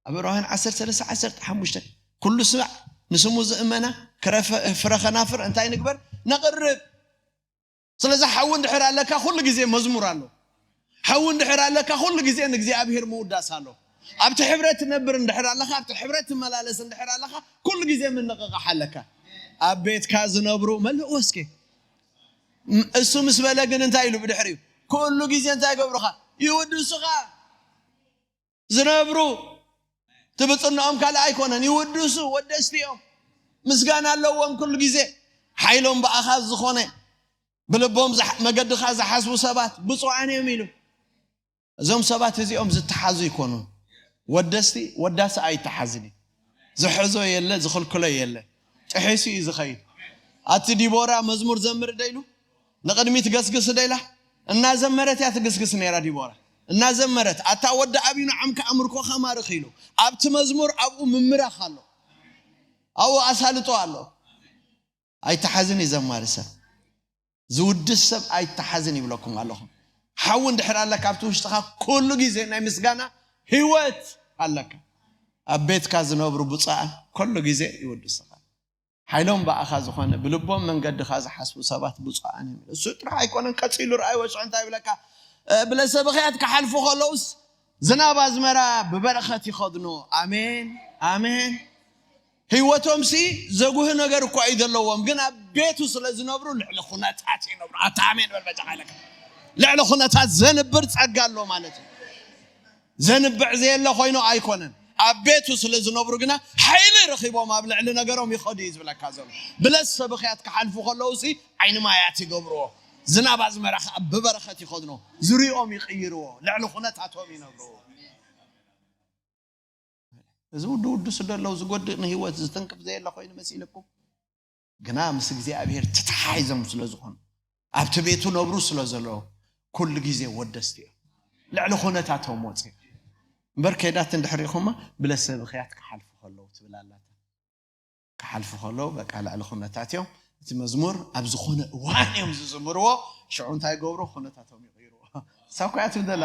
ኣብ ዕብራውያን ዓሰርተ ሰለስተ ዓሰርተ ሓሙሽተ ኩሉ ስማዕ ንስሙ ዝእመና ክረፈ-፣ ፍረ ከናፍር እንታይ ንግበር? ነቕርብ። ስለዚ ሓዊ እንድሕር ኣለካ ኩሉ ግዜ መዝሙር ኣሎ። ሓዊ እንድሕር ኣለካ ኩሉ ግዜ ንእግዚኣብሔር ምውዳስ ኣሎ። ኣብቲ ሕብረት ትነብር እንድሕር ኣለኻ፣ ኣብቲ ሕብረት ትመላለስ እንድሕር ኣለኻ ኩሉ ግዜ ምንቕቓሕ ኣለካ። ኣብ ቤትካ ዝነብሩ መልእዎ እስኪ። ም-፣ እሱ ምስ በለ ግን እንታይ ኢሉ ብድሕሪኡ? ኩሉ ግዜ እንታይ ይገብሩኻ? ይውድሱኻ። ዝነብሩ ትብጽንኦም ካልእ ኣይኮነን፣ ይውድሱ፣ ወደስቲ እዮም። ምስጋና ኣለዎም ኩሉ ግዜ። ሓይሎም ብኣኻ ዝኾነ፣ ብልቦም ዝሓ-፣ መገድኻ ዝሓስቡ ሰባት ብፁዓን እዮም ኢሉ። እዞም ሰባት እዚኦም ዝተሓዙ ይኮኑን። ወደስቲ ወዳሲ ኣይተሓዝን እዩ። ዝሕዞ የለ፣ ዝኽልክሎ የለ። ጥሒሱ እዩ ዝኸይድ። ኣቲ ዲቦራ መዝሙር ዘምር ደ ኢሉ ንቕድሚት ገስግስ ደ ኢላ እናዘመረት እያ ትግስግስ ነይራ ዲቦራ። እናዘመረት ኣታ ወዲ ኣብዩ ንዓም ከኣ ምርኮኻ ማርኽ ኢሉ። ኣብቲ መዝሙር ኣብኡ ምምራኽ ኣሎ። ኣብኡ ኣሳልጦ ኣሎ። ኣይተሓዝን እዩ ዘማሪ ሰብ። ዝውድስ ሰብ ኣይተሓዝን ይብለኩም ኣለኹ። ሓዊ እንድሕር ኣለካ ኣብቲ ውሽጥኻ ኩሉ ግዜ ናይ ምስጋና ህይወት ኣለካ። ኣብ ቤትካ ዝነብሩ ብፁዓን ኩሉ ግዜ ይውድስኻ። ሓይሎም ብኣኻ ዝኾነ ብልቦም መንገድኻ ዝሓስቡ ሰባት ብፁዓን እዮም። እሱ ጥራሕ ኣይኮነን፣ ቀጺሉ ረኣይዎ ሽዑ እንታይ ይብለካ? እ፣ ብለሰ ብኽያት ክሓልፉ ከለውስ ዝናብ ኣዝመራ ብበረኸት ይኸድኖ። ኣሜን፣ ኣሜን። ህይወቶም ሲ ዘጉህ ነገር እኮ እዩ ዘለዎም፣ ግን ኣብ ቤቱ ስለ ዝነብሩ ልዕሊ ኩነታት ይነብሩ። ኣታ ኣሜን በል በጃኻ ኢለካ። ልዕሊ ኩነታት ዘንብር ጸጋ ኣሎ ማለት እዩ። ዘንብዕ ዘየለ ኮይኑ ኣይኮነን። ኣብ ቤቱ ስለ ዝነብሩ ግና ሓይሊ ረኺቦም ኣብ ልዕሊ ነገሮም ይኸዱ እዩ ዝብለካ ዘሎ። ብለሰ ብኽያት ክሓልፉ ከለዉ ሲ ዓይኒ ማያት ይገብርዎ። ዝናብ ኣዝመራ ከኣ ብበረኸት ይኸድኖ። ዝሪኦም ይቕይርዎ። ልዕሊ ኩነታቶም ይነብርዎ። እዚ ውዱ ውዱስ ደለው ዝጎድእ ንህይወት ዝትንክፍ ዘየለ ኮይኑ መሲልኩም፣ ግና ምስ እግዚኣብሔር ተተሓሒዞም ስለ ዝኾኑ፣ ኣብቲ ቤቱ ነብሩ ስለ ዘለዉ፣ ኩሉ ግዜ ወደስቲ እዮም። ልዕሊ ኩነታቶም ወፂኦም። እምበር ከይዳት እንድሕር ኢኹማ፣ ብለሰ ብኽያት ክሓልፉ ከለዉ ትብል ኣላታ። ክሓልፉ ከለዉ፣ በቃ፣ ልዕሊ ኩነታት እዮም። እቲ መዝሙር ኣብ ዝኾነ እዋን እዮም ዝዝምርዎ፣ ሽዑ እንታይ ይገብሩ? ኩነታቶም ይቕይርዎ። ሳኳ እያ ትብደላ።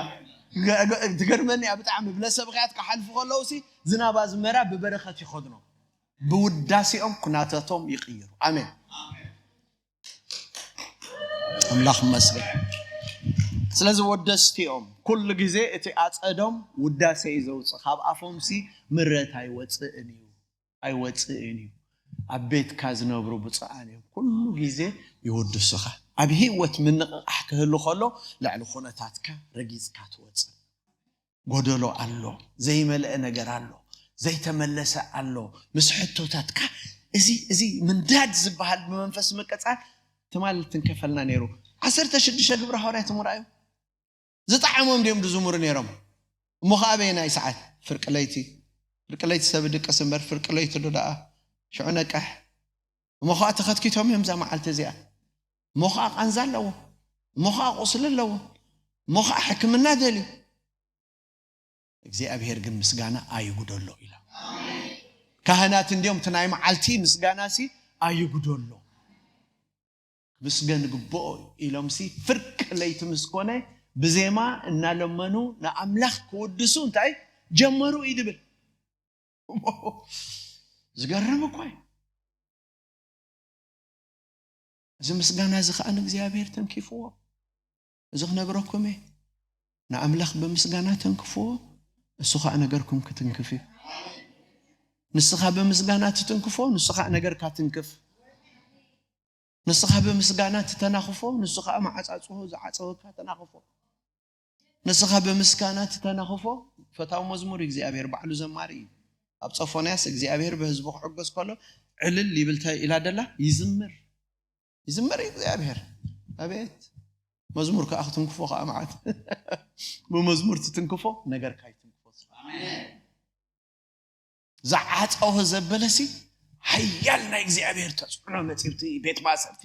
ትገርመኒ እያ ብጣዕሚ። ብለሰብ ኸያት ክሓልፉ ከለውሲ ዝናብ ኣዝመራ ብበረኸት ይኸድኖ፣ ብውዳሴኦም ኩነታቶም ይቕይሩ። ኣሜን። ኣምላኽ መስገን። ስለዚ ወደስቲ እዮም። ኩሉ ግዜ እቲ ኣጸዶም ውዳሴ እዩ ዘውፅእ። ካብ ኣፎምሲ ምረት ኣይወፅእን እዩ፣ ኣይወፅእን እዩ። ኣብ ቤትካ ዝነብሩ ብፁዓን እዮም። ኩሉ ግዜ ይውድሱኻ። ኣብ ህይወት ምንቕቓሕ ክህሉ ከሎ ልዕሊ ኩነታትካ ረጊፅካ ትወፅእ። ጎደሎ ኣሎ፣ ዘይመልአ ነገር ኣሎ፣ ዘይተመለሰ ኣሎ። ምስ ሕቶታትካ እዚ እዚ ምንዳድ ዝበሃል ብመንፈስ ምቅጻል ትማል ትንከፈልና ነይሩ። ዓሰርተ ሽዱሽተ ግብረ ሃዋርያት ምርኣዩ ዝጠዓሞም ድዮም ዝዝምሩ ነይሮም? እሞ ኸዓ በየናይ ሰዓት? ፍርቂ ለይቲ። ፍርቂ ለይቲ ሰብ ድቅስ እምበር ፍርቂ ለይቲ ዶ ደኣ ሽዑ ነቅሕ። እሞ ኸዓ ተኸትኪቶም እዮም እዛ መዓልቲ እዚኣ። እሞ ኸዓ ቃንዛ ኣለዎ። እሞ ኸዓ ቁስሊ ኣለዎ። እሞ ኸዓ ሕክምና ደልዩ። እግዚኣብሔር ግን ምስጋና ኣይጉደሎ ኢሎም። ካህናት እንዲኦም እቲ ናይ መዓልቲ ምስጋናሲ ኣይጉደሎ። ምስገን ግብኦ ኢሎምሲ ፍርቂ ለይቲ ምስ ኮነ ብዜማ እናለመኑ ንኣምላኽ ክውድሱ እንታይ ጀመሩ እዩ ድብል። ዝገርም እኮ እዩ። እዚ ምስጋና እዚ ኸዓ ንእግዚኣብሔር ተንኪፍዎ። እዚ ክነግረኩም እየ። ንኣምላኽ ብምስጋና ተንክፍዎ፣ እሱ ኸዓ ነገርኩም ክትንክፍ እዩ። ንስኻ ብምስጋና ትትንክፎ፣ ንሱ ኸዓ ነገርካ ትንክፍ። ንስኻ ብምስጋና ትተናኽፎ፣ ንሱ ኸዓ መዓጻጽዎ ዝዓጸወካ ተናኽፎ። ንስኻ ብምስጋና ትተናኽፎ፣ ፈታዊ መዝሙር እግዚኣብሔር ባዕሉ ዘማሪ እዩ። ኣብ ጾፎንያስ እግዚኣብሔር ብህዝቡ ክሕጎስ ከሎ ዕልል ይብል እንታይ ኢላ ደላ? ይዝምር። ይዝምር እዩ እግዚኣብሔር። ኣቤት መዝሙር ከዓ ክትንክፎ ከዓ መዓት። ብመዝሙር ትትንክፎ ነገርካ ይትንክፎ። ዝዓጸወ ዘበለሲ ሓያል ናይ እግዚኣብሔር ተጽዕኖ መጺብቲ ቤት ማእሰርቲ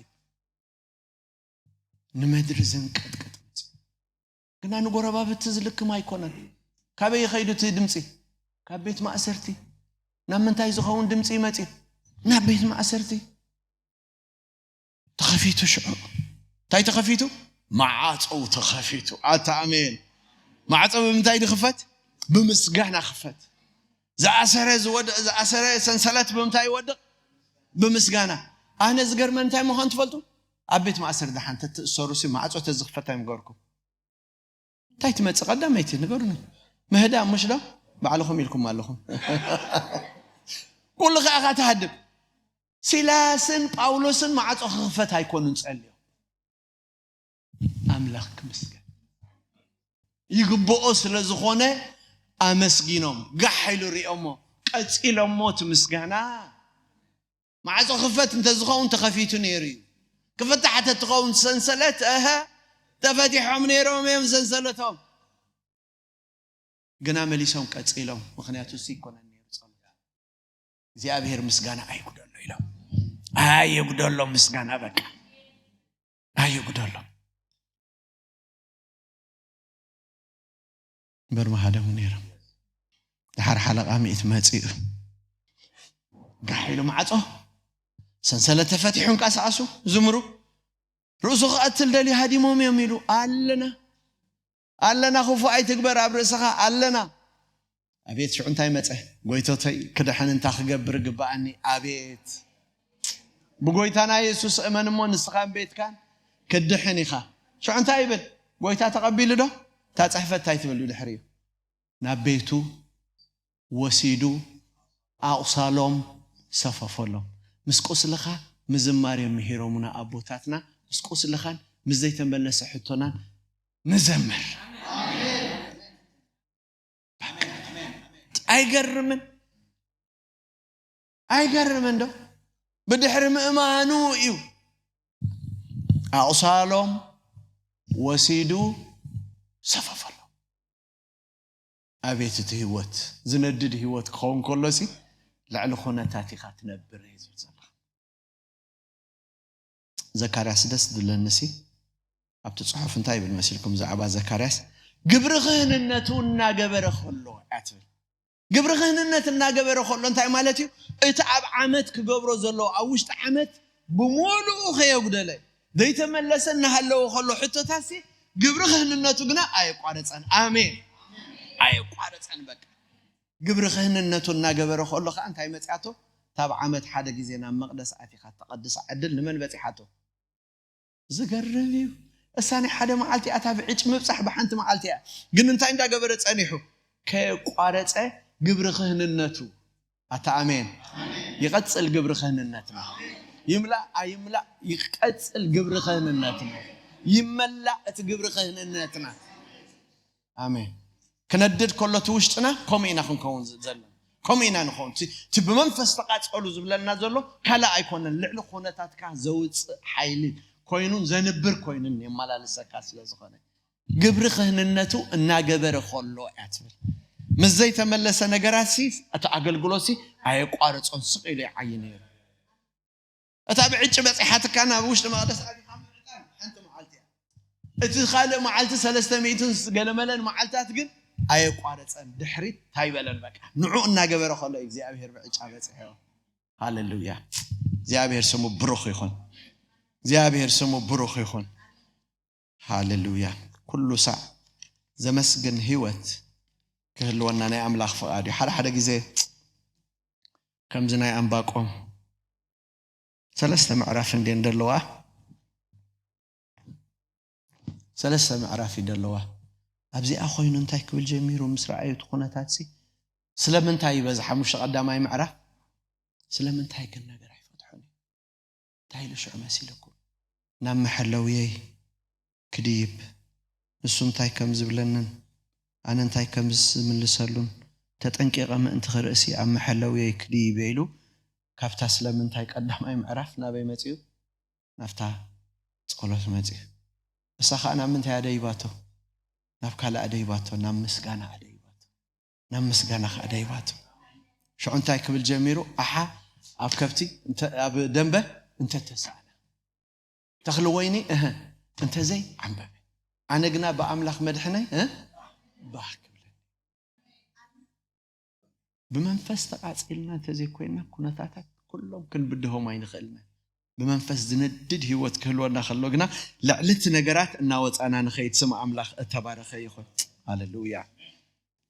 ንምድሪ ዘንቀጥቅጥ መጺኡ። ግና ንጎረባብቲ ዝልክም ኣይኮነን። ካበይ ይኸይዱ እቲ ድምፂ? ካብ ቤት ማእሰርቲ። ናብ ምንታይ ዝኸውን ድምፂ ይመፂ? ናብ ቤት ማእሰርቲ። ተኸፊቱ ሽዑ እንታይ ተኸፊቱ? ማዕፀው ተኸፊቱ። ኣታ ኣሜን። ማዕፀው ብምንታይ ድኽፈት? ብምስጋና ክፈት። ዝኣሰረ ዝወድቕ ዝኣሰረ ሰንሰለት ብምንታይ ይወድቕ? ብምስጋና። ኣነ ዝገርመ እንታይ ምዃን ትፈልጡ? ኣብ ቤት ማእሰር ደሓን ተትእሰሩ ሲ ማዕፆ ተዝኽፈት ኣይምገርኩም። እንታይ ትመፅእ ቀዳመይቲ ንገሩኒ። ምህዳ ምሽ ዶ? ባዕልኹም ኢልኩም ኣለኹም። ኩሉ ከኣ ካ ትሃድም። ሲላስን ጳውሎስን ማዕፆ ክኽፈት ኣይኮኑን ፀልዮ። ኣምላኽ ክምስገን ይግብኦ ስለ ዝኾነ ኣመስጊኖም ጋሕ ኢሉ ሪኦሞ ቀፂሎሞ እቲ ምስጋና። ማዕፆ ክፈት እንተዝኸውን ተኸፊቱ ነይሩ እዩ። ክፍታሕ ተትኸውን ሰንሰለት እሀ ተፈቲሖም ነይሮም እዮም ሰንሰለቶም። ግና መሊሶም ቀፂሎም። ምኽንያቱ እሱ ይኮነን ነይሩ ጸሎት እግዚኣብሔር ምስጋና ኣይጉደሎ ኢሎም። ኣይጉደሎ ምስጋና በቃ ኣይጉደሎ። እምበር መሃደሙ ነይሮም። ድሓር ሓለቓ ሚእቲ መፂኡ ጋሕ ኢሉ ማዕፆ ሰንሰለት ተፈቲሑ እንቃሳኣሱ ዝምሩ ርእሱ ክቐትል ደልዩ ሃዲሞም እዮም ኢሉ ኣለና ኣለና ክፉ ኣይትግበር ኣብ ርእስኻ ኣለና። ኣቤት ሽዑ እንታይ መፀ? ጎይቶተይ ክድሕን እንታይ ክገብር ግበኣኒ? ኣቤት ብጎይታና የሱስ እመን እሞ ንስኻን ቤትካን ክድሕን ኢኻ። ሽዑ እንታይ ይብል? ጎይታ ተቐቢሉ ዶ? እታ ፅሕፈት እንታይ ትብል ድሕሪኡ? ናብ ቤቱ ወሲዱ ኣቑሳሎም ሰፈፈሎም። ምስ ቁስልኻ ምዝማር እዮም ምሂሮምና ኣቦታትና። ምስ ቁስልኻን ምስ ዘይተመለሰ ሕቶናን ንዘምር። ኣይገርምን? ኣይገርምን ዶ? ብድሕሪ ምእማኑ እዩ ኣቑሳሎም ወሲዱ ሰፈፈሎም። ኣቤት እቲ ህይወት ዝነድድ ህይወት ክኸውን ከሎሲ ልዕሊ ኩነታት ኢኻ ትነብር እዩ ዝብል ዘለኻ። ዘካርያስ ደስ ዝብለኒሲ ኣብቲ ጽሑፍ እንታይ ይብል መሲልኩም? ብዛዕባ ዘካርያስ ግብሪ ክህንነቱ እናገበረ ከሎ እያ ትብል። ግብሪ ክህንነት እናገበረ ከሎ እንታይ ማለት እዩ? እቲ ኣብ ዓመት ክገብሮ ዘለዎ ኣብ ውሽጢ ዓመት ብምሉኡ ከየጉደለ ዘይተመለሰ እናሃለወ ከሎ ሕቶታሲ ግብሪ ክህንነቱ ግና ኣየቋረጸን። ኣሜን። ኣየቋረጸን። በቃ ግብሪ ክህንነቱ እናገበረ ከሎ ከዓ እንታይ መጽኣቶ? ታብ ዓመት ሓደ ግዜ ናብ መቕደስ ኣቲኻ ተቐድሳ ዕድል ንመን በጺሓቶ? ዝገርም እዩ። እሳ ናይ ሓደ መዓልቲ እያ፣ እታ ብዕጭ ምብጻሕ ብሓንቲ መዓልቲ እያ። ግን እንታይ እንዳገበረ ጸኒሑ? ከየቋረጸ ግብሪ ክህንነቱ። ኣታ ኣሜን። ይቐጽል ግብሪ ክህንነትና። ይምላእ ኣይምላእ ይቐጽል ግብሪ ክህንነትና። ይመላእ እቲ ግብሪ ክህንነትና። ኣሜን። ክነድድ ከሎ እቲ ውሽጥና ከምኡ ኢና ክንከውን ዘለና። ከምኡ ኢና ንኸውን። እቲ እቲ ብመንፈስ ተቓጸሉ ዝብለና ዘሎ ካልእ ኣይኮነን። ልዕሊ ኩነታትካ ዘውጽእ ሓይሊ ኮይኑን ዘንብር ኮይኑን የመላልሰካ ስለ ዝኾነ። ግብሪ ክህንነቱ እናገበረ ከሎ እያ ትብል። ምስ ዘይተመለሰ ነገራት ሲ እቲ ኣገልግሎት ሲ ኣየቋረጾን ስቕ ኢሉ ይዓይ ነይሩ። እታ ብዕጭ በጺሓትካ ናብ ውሽጢ መቕደስ ኣቲኻ ምዕጣን ሓንቲ መዓልቲ እያ። እቲ ካልእ መዓልቲ ሰለስተ ሚእትን ገለመለን መዓልታት ግን ኣየቋረጸን። ድሕሪት እንታይ በለን? በቃ ንዑ እናገበረ ከሎ እግዚኣብሔር ብዕጫ በጺሕዎ። ሃሌሉያ። እግዚኣብሔር ስሙ ብሩኽ ይኹን። እግዚኣብሔር ስሙ ብሩኽ ይኹን። ሃሌሉያ። ኩሉ ሳዕ ዘመስግን ህይወት ክህልወና ናይ ኣምላኽ ፍቓድ እዩ። ሓደ ሓደ ግዜ ከምዚ ናይ ኣንባቆም ሰለስተ ምዕራፍ እንዴን ደለዋ፣ ሰለስተ ምዕራፍ እዩ ደለዋ። ኣብዚኣ ኮይኑ እንታይ ክብል ጀሚሩ ምስ ረኣዩ እቲ ኩነታት ሲ ስለምንታይ እዩ በዚ ሓሙሽተ ቀዳማይ ምዕራፍ ስለምንታይ ግን ነገር ኣይፈትሖን እዩ? እንታይ ኢሉ ሽዑ መሲልኩም? ናብ መሐለውየይ ክድይብ፣ ንሱ እንታይ ከም ዝብለንን ኣነ እንታይ ከም ዝምልሰሉን ተጠንቂቐ ምእንቲ ክርእሲ ኣብ መሐለውየይ ክድይብ ኢሉ ካብታ ስለምንታይ ቀዳማይ ምዕራፍ ናበይ መጺኡ? ናብታ ጸሎት መጺኡ። እሳ ኸኣ ናብ ምንታይ ኣደይባቶ? ናብ ካልእ ኣደይባቶ፣ ናብ ምስጋና ኣደይባቶ። ናብ ምስጋና ኸኣ ደይባቱ። ሽዑ እንታይ ክብል ጀሚሩ? ኣሓ ኣብ ከብቲ እንተ- ኣብ ደንበ እንተተሳእነ፣ ተኽሊ ወይኒ እህ እንተዘይ ዓንበበ፣ ኣነ ግና ብኣምላኽ መድሕነይ እህ ባህ ክብለኒ። ብመንፈስ ተቓጺልና እንተዘይኮይንና ኩነታታት ኩሎም ክንብድሆም ኣይንኽእልና። ብመንፈስ ዝነድድ ህይወት ክህልወና ከሎ ግና ልዕሊ እቲ ነገራት እናወጻና ንኸይድ። ስም ኣምላኽ እተባረኸ ይኹን። ሃሌሉያ።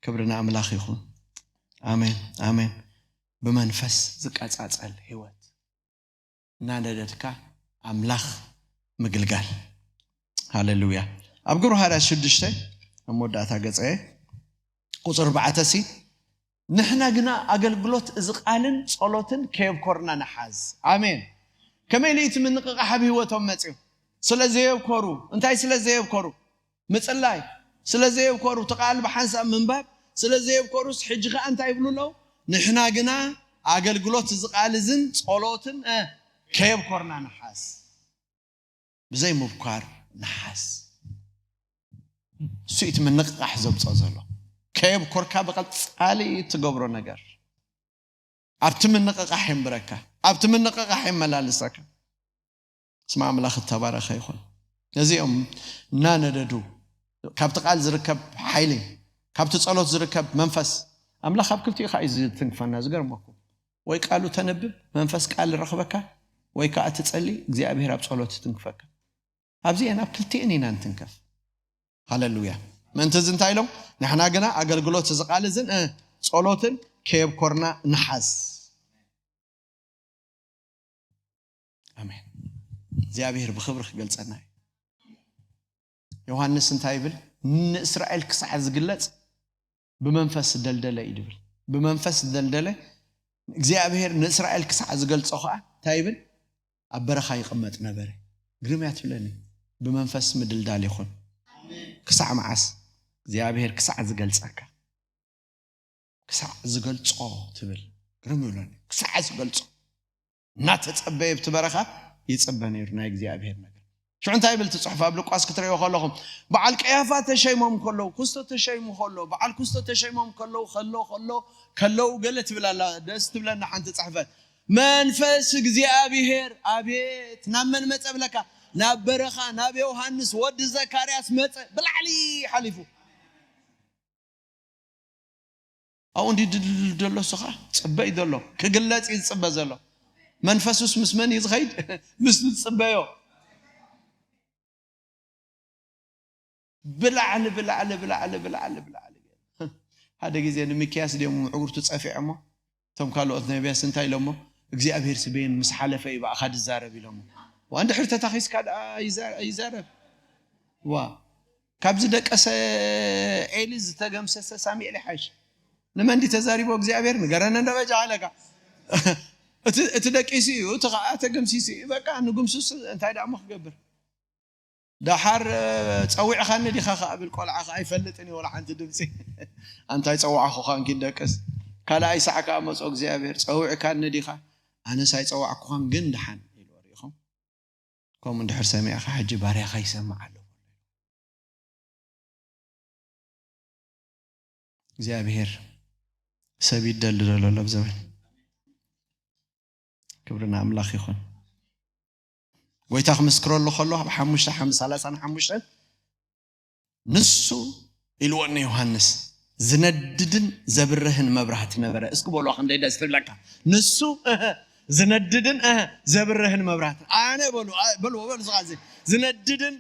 ክብሪ ንኣምላኽ ይኹን። ኣሜን፣ ኣሜን። ብመንፈስ ዝቀጻጸል ህይወት እናነደድካ ኣምላኽ ምግልጋል። ሃሌሉያ። ኣብ ግብሪ ሃዋርያት ሽዱሽተ ኣብ መወዳእታ ገጸ ቁጽሪ ኣርባዕተ ሲ ንሕና ግና ኣገልግሎት እዚ ቃልን ጸሎትን ከየብኮርና ንሓዝ። ኣሜን። ከመይ ኢሉ እቲ ምንቕቓሕ ኣብ ህይወቶም መጺኡ? ስለ ዘየብኮሩ። እንታይ ስለ ዘየብኮሩ? ምጽላይ ስለ ዘየብኮሩ፣ እቲ ቃል ብሓንሳብ ምንባብ ስለ ዘየብኮሩስ፣ ሕጂ ኸኣ እንታይ ይብሉ ኣለዉ? ንሕና ግና ኣገልግሎት እዚ ቃል እዝን ጸሎትን፣ እ፣ ከየብኮርና ንሓዝ። ብዘይ ምብኳር ንሓዝ። እሱ እዩ እቲ ምንቕቓሕ ዘምጽኦ ዘሎ። ከየብኮርካ ብቐጻሊ እትገብሮ ነገር ኣብቲ ምንቕቓሕ የንብረካ፣ ኣብቲ ምንቕቓሕ የመላልሰካ። ስም ኣምላኽ እተባረኸ ይኹን። ነዚኦም እናነደዱ ካብቲ ቃል ዝርከብ ሓይሊ፣ ካብቲ ጸሎት ዝርከብ መንፈስ፣ ኣምላኽ ኣብ ክልቲኡ ኸኣ እዩ ዝትንክፈና። ዝገርመኩም፣ ወይ ቃሉ ተነብብ፣ መንፈስ ቃል ረኽበካ፣ ወይ ከኣ ትጸሊ፣ እግዚኣብሔር ኣብ ጸሎት ይትንክፈካ። ኣብዚኤን ኣብ ክልቲኤን ኢና እንትንከፍ። ሃሌሉያ። ምእንቲ እዚ እንታይ ኢሎም? ንሕና ግና ኣገልግሎት እዚ ቃል እዝን፣ እ፣ ጸሎትን ከየብኮርና ንሓዝ። ኣሜን። እግዚኣብሔር ብኽብሪ ክገልጸና እዩ። ዮሃንስ እንታይ ይብል? ንእስራኤል ክሳዕ ዝግለጽ ብመንፈስ ዝደልደለ እዩ ድብል። ብመንፈስ ዝደልደለ እግዚኣብሔር ንእስራኤል ክሳዕ ዝገልጾ ኸዓ እንታይ ይብል? ኣብ በረኻ ይቕመጥ ነበረ። ግርም እያ ትብለኒ። ብመንፈስ ምድልዳል ይኹን። ክሳዕ መዓስ? እግዚኣብሔር ክሳዕ ዝገልጸካ። ክሳዕ ዝገልጾ ትብል። ግርም ይብለኒ። ክሳዕ ዝገልጾ። እናተጸበየ ኣብቲ በረኻ ይጽበ ነይሩ ናይ እግዚኣብሔር ነገር። ሽዑ እንታይ ይብል እቲ ጽሑፍ? ኣብ ሉቃስ ክትርእዮ ከለኹም፣ በዓል ቀያፋ ተሸይሞም ከለዉ፣ ኩስቶ ተሸይሙ ከሎ፣ በዓል ኩስቶ ተሸይሞም ከለዉ፣ ከሎ፣ ከሎ፣ ከለዉ ገለ ትብል ኣላ። ደስ ትብለና ሓንቲ ጽሕፈት። መንፈስ እግዚኣብሔር፣ ኣቤት፣ ናብ መን መጸ ብለካ? ናብ በረኻ፣ ናብ ዮሃንስ ወዲ ዘካርያስ መጸ። ብላዕሊ ሓሊፉ። ኣብኡ እንዲ ድልድል ዘሎ እሱ ኸዓ ጽበ እዩ ዘሎ። ክግለጽ እዩ ዝጽበ ዘሎ። መንፈሱስ ምስ መን እዩ ዝኸይድ? ምስ ዝጽበዮ። ብላዕሊ ብላዕሊ ብላዕሊ ብላዕሊ ብላዕሊ። ሓደ ግዜ ንሚክያስ ድዮም ምዕጉርቱ ጸፊዖሞ? እቶም ካልኦት ነቢያስ እንታይ ኢሎሞ? እግዚኣብሔር ስበየን ምስ ሓለፈ እዩ ብኣኻ ዝዛረብ ኢሎሞ። ዋ እንድሕር ተታኺስካ ደኣ ይዛ- ይዛረብ። ዋ ካብዚ ደቀሰ ኤሊ ዝተገምሰሰ ሳሙኤል ይሓይሽ። ንመን ድዩ ተዛሪቦ እግዚኣብሔር? ንገረነ እንደ በጃ ኣለካ። እቲ እቲ ደቂሱ እዩ፣ እቲ ከዓ ተገምሲሱ እዩ። በቃ ንጉምሱስ እንታይ ደኣ እሞ ክገብር? ደሓር ጸዊዕካኒ ዲኻ ከኣ ብል ቆልዓ ከኣ ኣይፈልጥን እዩ ወላ ሓንቲ ድምፂ። ኣንታይ ጸዋዕኩኻን ኪደቅስ ካልኣይ ሳዕ ከኣ መጾ እግዚኣብሔር ጸዊዕካኒ ዲኻ ኣነስ ኣይጸዋዕኩኻን ግን ደሓን ኢሉ ሪኢኹም። ከምኡ እንድሕር ሰሚዕካ ሕጂ ባርያኻ ይሰምዕ ኣሎ። እግዚኣብሔር ሰብ ይደሊ ዘሎ ኣሎ ኣብ ዘበን ክብሪ ንኣምላኽ ይኹን። ጎይታ ክምስክረሉ ከሎ ኣብ ሓሙሽተ ሓም- ሰላሳን ሓሙሽተን ንሱ ኢልዎ ንዮሃንስ ዝነድድን ዘብርህን መብራህቲ ነበረ። እስኪ በልዋ ክንደይ ደስ ትብለካ። ንሱ እህ ዝነድድን እህ ዘብርህን መብራህቲ ኣነ በሉ ኣ- በልዎ በሉ ዝቃዚ ዝነድድን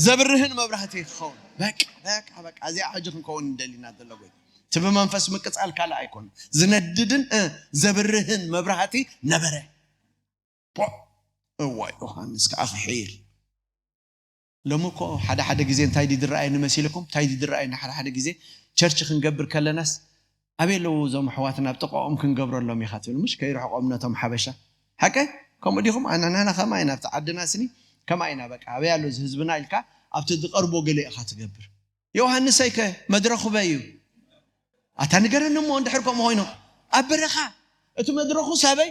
ዘብርህን መብራህቲ ክኸውን በቃ በቃ በቃ እዚኣ ሕጂ ክንከውን እንደሊና ዘሎ ጎይታ እቲ ብመንፈስ ምቅጻል ካልእ ኣይኮነ ዝነድድን እ፣ ዘብርህን መብራህቲ ነበረ። ፖ! እዋ ዮሃንስ ከዓ ክሕይል ሎሚ እኮ ሓደ ሓደ ግዜ እንታይ ድድረኣየኒ መሲልኩም እንታይ ድድረኣየኒ ሓደ ሓደ ግዜ ቸርች ክንገብር ከለናስ ኣበይ ኣለዉ እዞም ኣሕዋትና ኣብ ጥቃኦም ክንገብረሎም ኢኻ ትብል ምሽ ከይርሕቆም ነቶም ሓበሻ ሓቀ ከምኡ ዲኹም ኣናናና ከማ ኢና ኣብቲ ዓድና ስኒ ከማ ኢና በቃ ኣበይ ኣሎ እዚ ህዝብና ኢልካ ኣብቲ ዝቀርቦ ገለ ኢኻ ትገብር ዮሃንሰይ ከ መድረኹ በይ እዩ ኣታ ንገረኒ እሞ እንድሕር ከምኡ ኮይኑ ኣብ በረኻ እቲ መድረኹ ሳበይ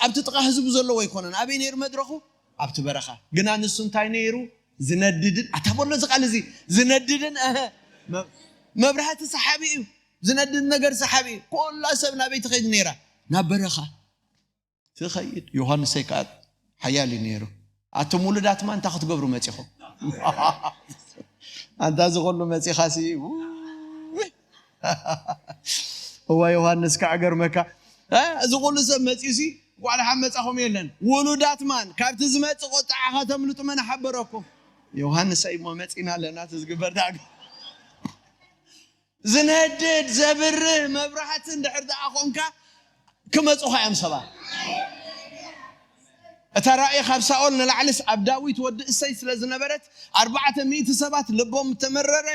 ኣብቲ ጥቃ ህዝቡ ዘለዎ ኣይኮነን ኣበይ ነይሩ መድረኹ ኣብቲ በረኻ ግና ንሱ እንታይ ነይሩ ዝነድድን ኣታ በሎ እዚ ቃል እዚ ዝነድድን እህ መብራህቲ ሰሓቢ እዩ ዝነድድ ነገር ሰሓቢ እዩ ኩላ ሰብ ናበይ ትኸይድ ነይራ ናብ በረኻ ትኸይድ ዮሃንሰይ ከዓ ሓያል እዩ ነይሩ ኣቶም ውሉዳት ማ እንታይ ክትገብሩ መፂኹም ኣንታ እዚ ኩሉ መፂኻ ሲ እዋ ዮሃንስ ከዓ ገርመካ እዚ ኩሉ ሰብ መፂኡ ሲ ጓል ሓመፃኹም የለን ውሉዳት ማን ካብቲ ዝመፅ ቆጣዓ ከተምልጡ መን ሓበረኩም ዮሃንስ ኣይሞ መፂና ኣለና እቲ ዝግበር ዳግ ዝነድድ ዘብርህ መብራህቲ እንድሕር ደኣ ኮንካ ክመፁኻ እዮም ሰባት እታ ራእይ ካብ ሳኦል ንላዕልስ ኣብ ዳዊት ወዲ እሰይ ስለ ዝነበረት ኣርባዕተ ሚእቲ ሰባት ልቦም ተመረረ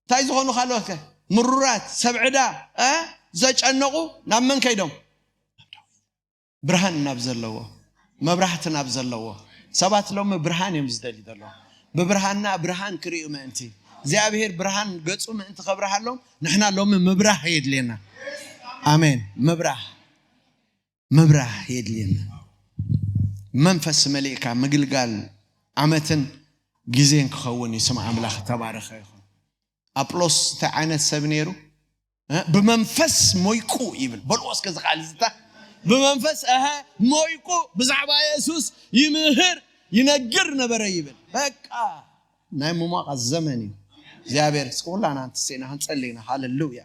እንታይ ዝኾኑ ካልኦት ከ ምሩራት ሰብ ዕዳ ዘጨነቑ ናብ መን ከይዶም ብርሃን ናብ ዘለዎ መብራህቲ ናብ ዘለዎ ሰባት ሎሚ ብርሃን እዮም ዝደልዩ ዘለዉ ብብርሃንና ብርሃን ክርእዩ ምእንቲ እግዚኣብሔር ብርሃን ገፁ ምእንቲ ከብርሃሎም ንሕና ሎሚ ምብራህ የድልየና ኣሜን ምብራህ ምብራህ የድልየና መንፈስ መሊእካ ምግልጋል ዓመትን ግዜን ክኸውን እዩ ስም ኣምላኽ ተባረኸ ይኹን ኣጵሎስ እንታይ ዓይነት ሰብ ነይሩ ብመንፈስ ሞይቁ ይብል በልዎ እስከ ዝቃል ዝታ ብመንፈስ ሀ ሞይቁ ብዛዕባ የሱስ ይምህር ይነግር ነበረ ይብል በቃ ናይ ምሟቃት ዘመን እዩ እግዚኣብሔር እስከ ኩላና ንትሴና ክንጸሊ ኢና ሃለሉያ